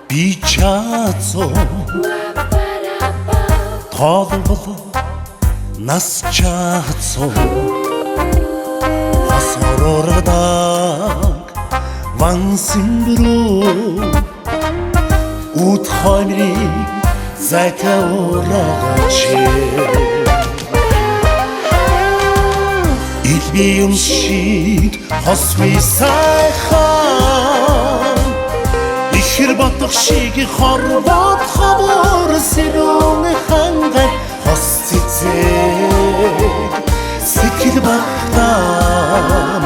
би чацуу толбол нас чацуу хосорордаг вансамруу үд хоймрын зайтай урагч илби юм шиг хосгүй сайхан Хэр бодох шиг хорвоод ховор сэрүүн хангай хос цэцэг сэтгэл багтаан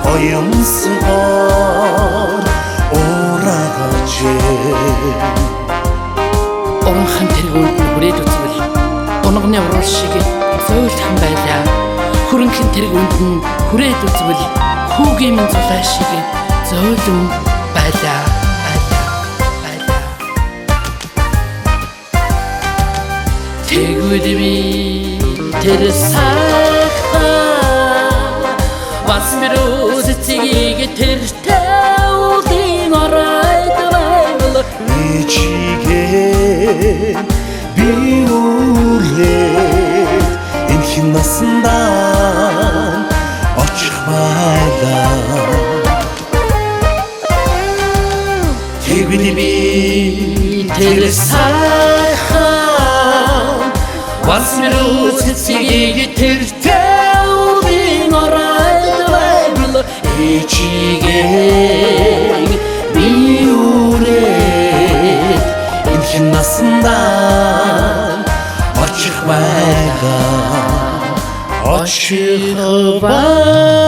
гоёмсгоор урагаж. Уранхан тэргүүнд нь хүрээд үзвэл унганы уруул шиг зөөлхөн байлаа. Хөрөнхөн тэргүүнд нь хүрээд үзвэл хүүгийн минь зулай шиг зөөлөн байлаа. Тэгвэл би тэр сайхан бас мөрөөд цэгийг тэр тавлын оройд байвал ээжигээ би үрээд энхэн насандаа очих байлаа. Тэгвэл би тэр сайхан бас мөрөөд цэгийг тэр тавлын оройд байвал ээжигээ би үрээд энхэн насандаа очих байлаа. Очих байлаа.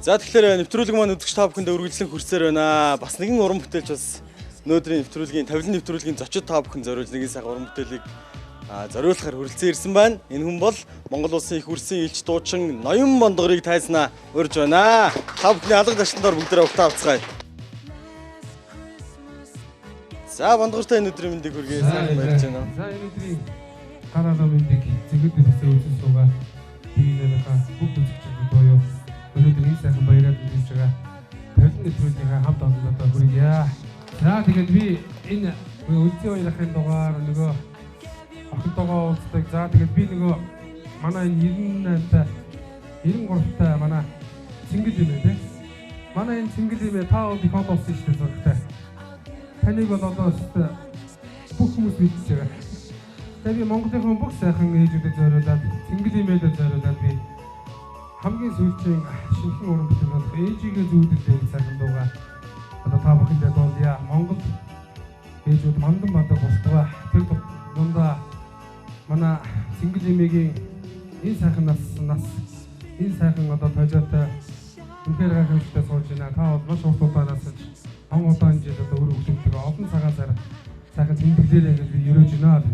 За тэгэхээр нэвтрүүлэг маань үзэгч та бүхэндээ үргэлжлэн хүрсээр байна. Бас нэгэн уран бүтээлч бас өнөөдрийн нэвтрүүлгийн тавилан нэвтрүүлгийн зочид та бүхэн зориулж нэгэн сайхан уран бүтээлийг зориулахаар хүрэлцэн ирсэн байна. Энэ хүн бол Монгол улсын их хүрсэн элч дуучин Ноён Бондгорыг тайзнаа урьж байна. Та бүхний алга зочдоор бүгдээрээ угтаа авцгаая. За Бондгортой энэ өдрийн мэндийг хүргэе. Сайхан баярлж байна. За энэ өдрийн гараалаа мэндийг зэгэд дэсээ үзэн суугаа ТV8-ийнхаа бүх үзэгчдэд буюу өнөөдөр энэ сайхан баяраар үзэж байгаа тавилан нэвтрүүлгийнхаа хамт олондоо хүргье. За тэгээд би энэ үлзий баярын дугаар нөгөө охинтойгоо уулздаг. За тэгээд би нөгөө манай 98-та 93-та манай Цэнгэл юм ээ тий. Манай энэ Цэнгэл юм ээ та бол их од болсон шүү дээ зурагтай. Таныг бол одоо бүх хүмүүс мэдж байгаа. Тэгээд би Монголынхон бүх сайхан ээжүүдэд зориулаад Цэнгэл имээдэд зориулаад би хамгийн сүүлчийн шинэхэн уран бүтээл болох ээжигээ зүүдэлээ гэж сайхан дуугаа одоо та бүхэндээ дуулъя. Монгол ээжүүд мандан бадаг болтугай. Тэр дундаа манай Цэнгэл имээгийн энэ сайхан нас энэ сайхан одоо тожоотой үнэхээр гайхамшигтай сууж байна. Та бол маш урт удаан насалж он удаан жил одоо үр хөвгөлтэйгээ олон цагаан сар сайхан тэмдэглээрэй гэж би ерөөж байна.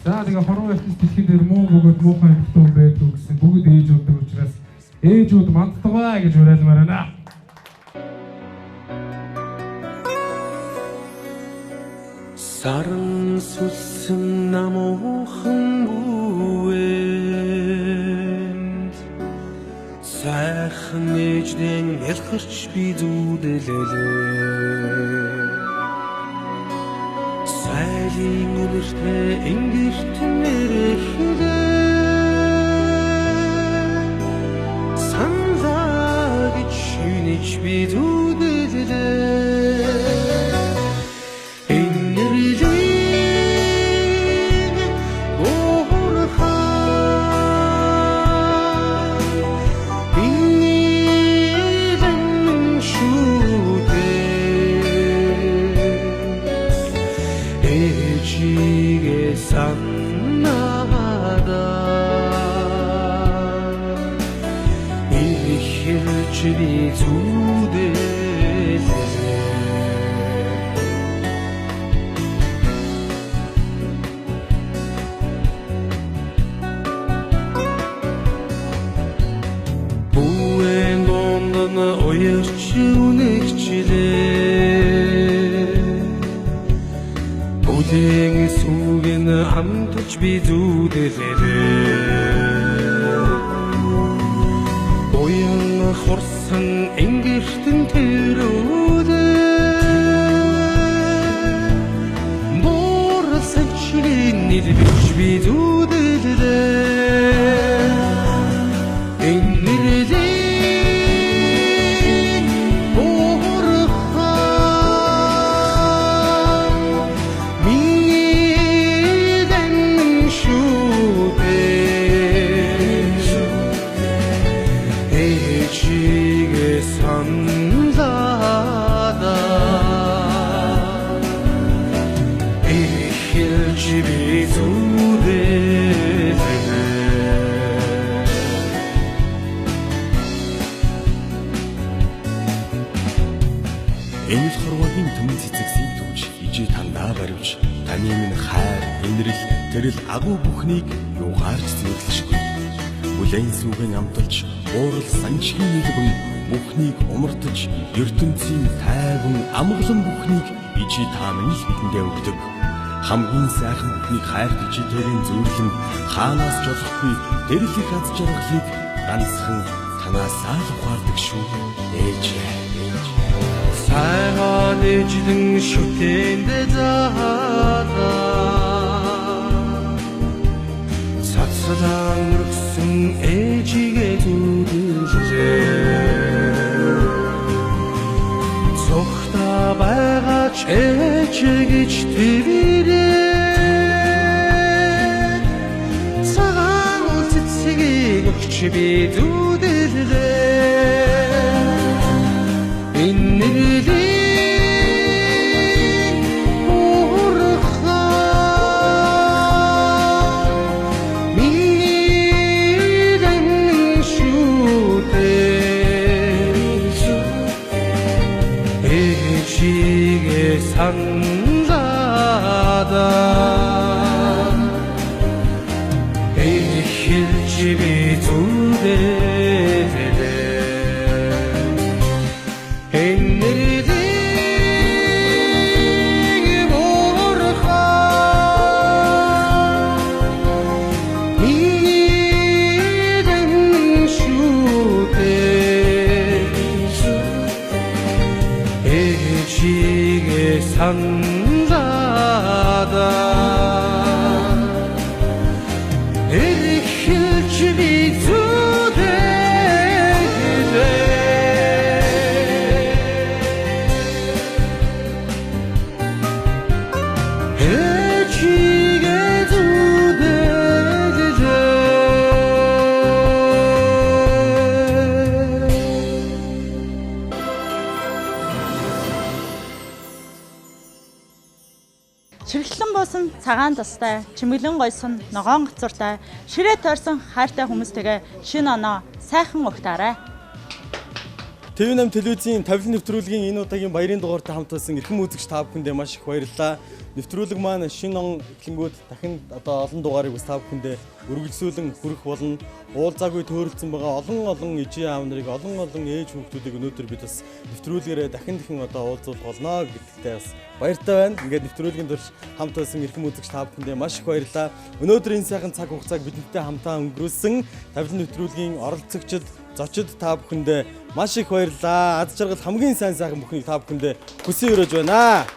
За тэгээ хорвоо ертөнц дэлхий дээр муу бөгөөд муухай эмэгтэй байдгүй гэсэн бүгд ээж болдог учраас ээжүүд мандтугай гэж уриалмаар байна. Саран сүлсэн намуухан бүүэнд сайхан ээждэн ялгарч би зүүдэлээ. Сайлын өнөртэй ингэртэн нэрхлээ саналаа гэж шүнэж би зүүдэлээ. Би зүүдэлээ. Уян хурсан ингэртэн тэрүүлээ. Буурсан чилийн нэлбэж би зүүдэлээ. Энэрлээ буурхан. сэтгэл агуу бүхнийг юугаарч зүйрлэшгүй. Бүлээн сүүгэн амталж, уурал санчгийн нийлбэн бүхнийг умартаж, ертөнцийн тайван амгалан бүхнийг ижи та минь л бидэндээ өгдөг. Хамгийн сайхан бүхнийг хайрт ижитэрийн зүйрлэн хаанаас ч олохгүй дэрэл их аз жаргалыг ганцхан танаасаа л ухаардаг шүү ээж. Сайхан ээжлэн шүтэндэ заалаа цацлан өргсөн ээжигээ зүудэлжээ. Цогта байгаа ч ээж гэж тэрээ цагаан цэцгийг өгч би зүудэллээ. Энэ нэрлийг бурхан миний дэн шүү дээ. Ээжигээ саналаа эхэлж би зүудэллээ. Энэ нэрлийг бурхан миний дэн шүү дээ. Ээжигээ саналаа эхэлж би зүудэллээ. Ээжигээ зүудэллээ. Ширхлэн буусан цагаан тастай, чимэглэн гойсон ногоон гацууртай, ширээ тойрсон хайртай хүмүүстэйгээ шинэ оноо сайхан угтаарай. ТV8 телевизийн тавилан нэвтрүүлгийн энэ удаагийн баярын дугаартай хамт байсан эрхэм үзэгч та бүхэндээ маш их баярлалаа. Нэвтрүүлэг маань шинэ он эхлэнгүүд дахин одоо олон дугаарыг бас та бүхэндээ үргэлжлүүлэн хүргэх болно. Уулзаагүй төөрөлдсөн байгаа олон олон ижи аав нарыг, олон олон ээж хүүхдүүдийг өнөөдөр бид бас нэвтрүүлгээрээ дахин дахин одоо уулзуулах болно гэдэгтээ бас баяртай байна. Ингээд нэвтрүүлгийн турш хамт байсан эрхэм үзэгч та бүхэндээ маш их баярлалаа. Өнөөдөр энэ сайхан цаг хугацааг бидэнтэй хамтаа өнгөрүүлсэн тавилан нэвтрүүлгийн оролцогчид, зочид та бүхэндээ маш их баярлалаа. Аз жаргал хамгийн сайн сайхан бүхнийг та бүхэндээ хүсэн өрөөж байна.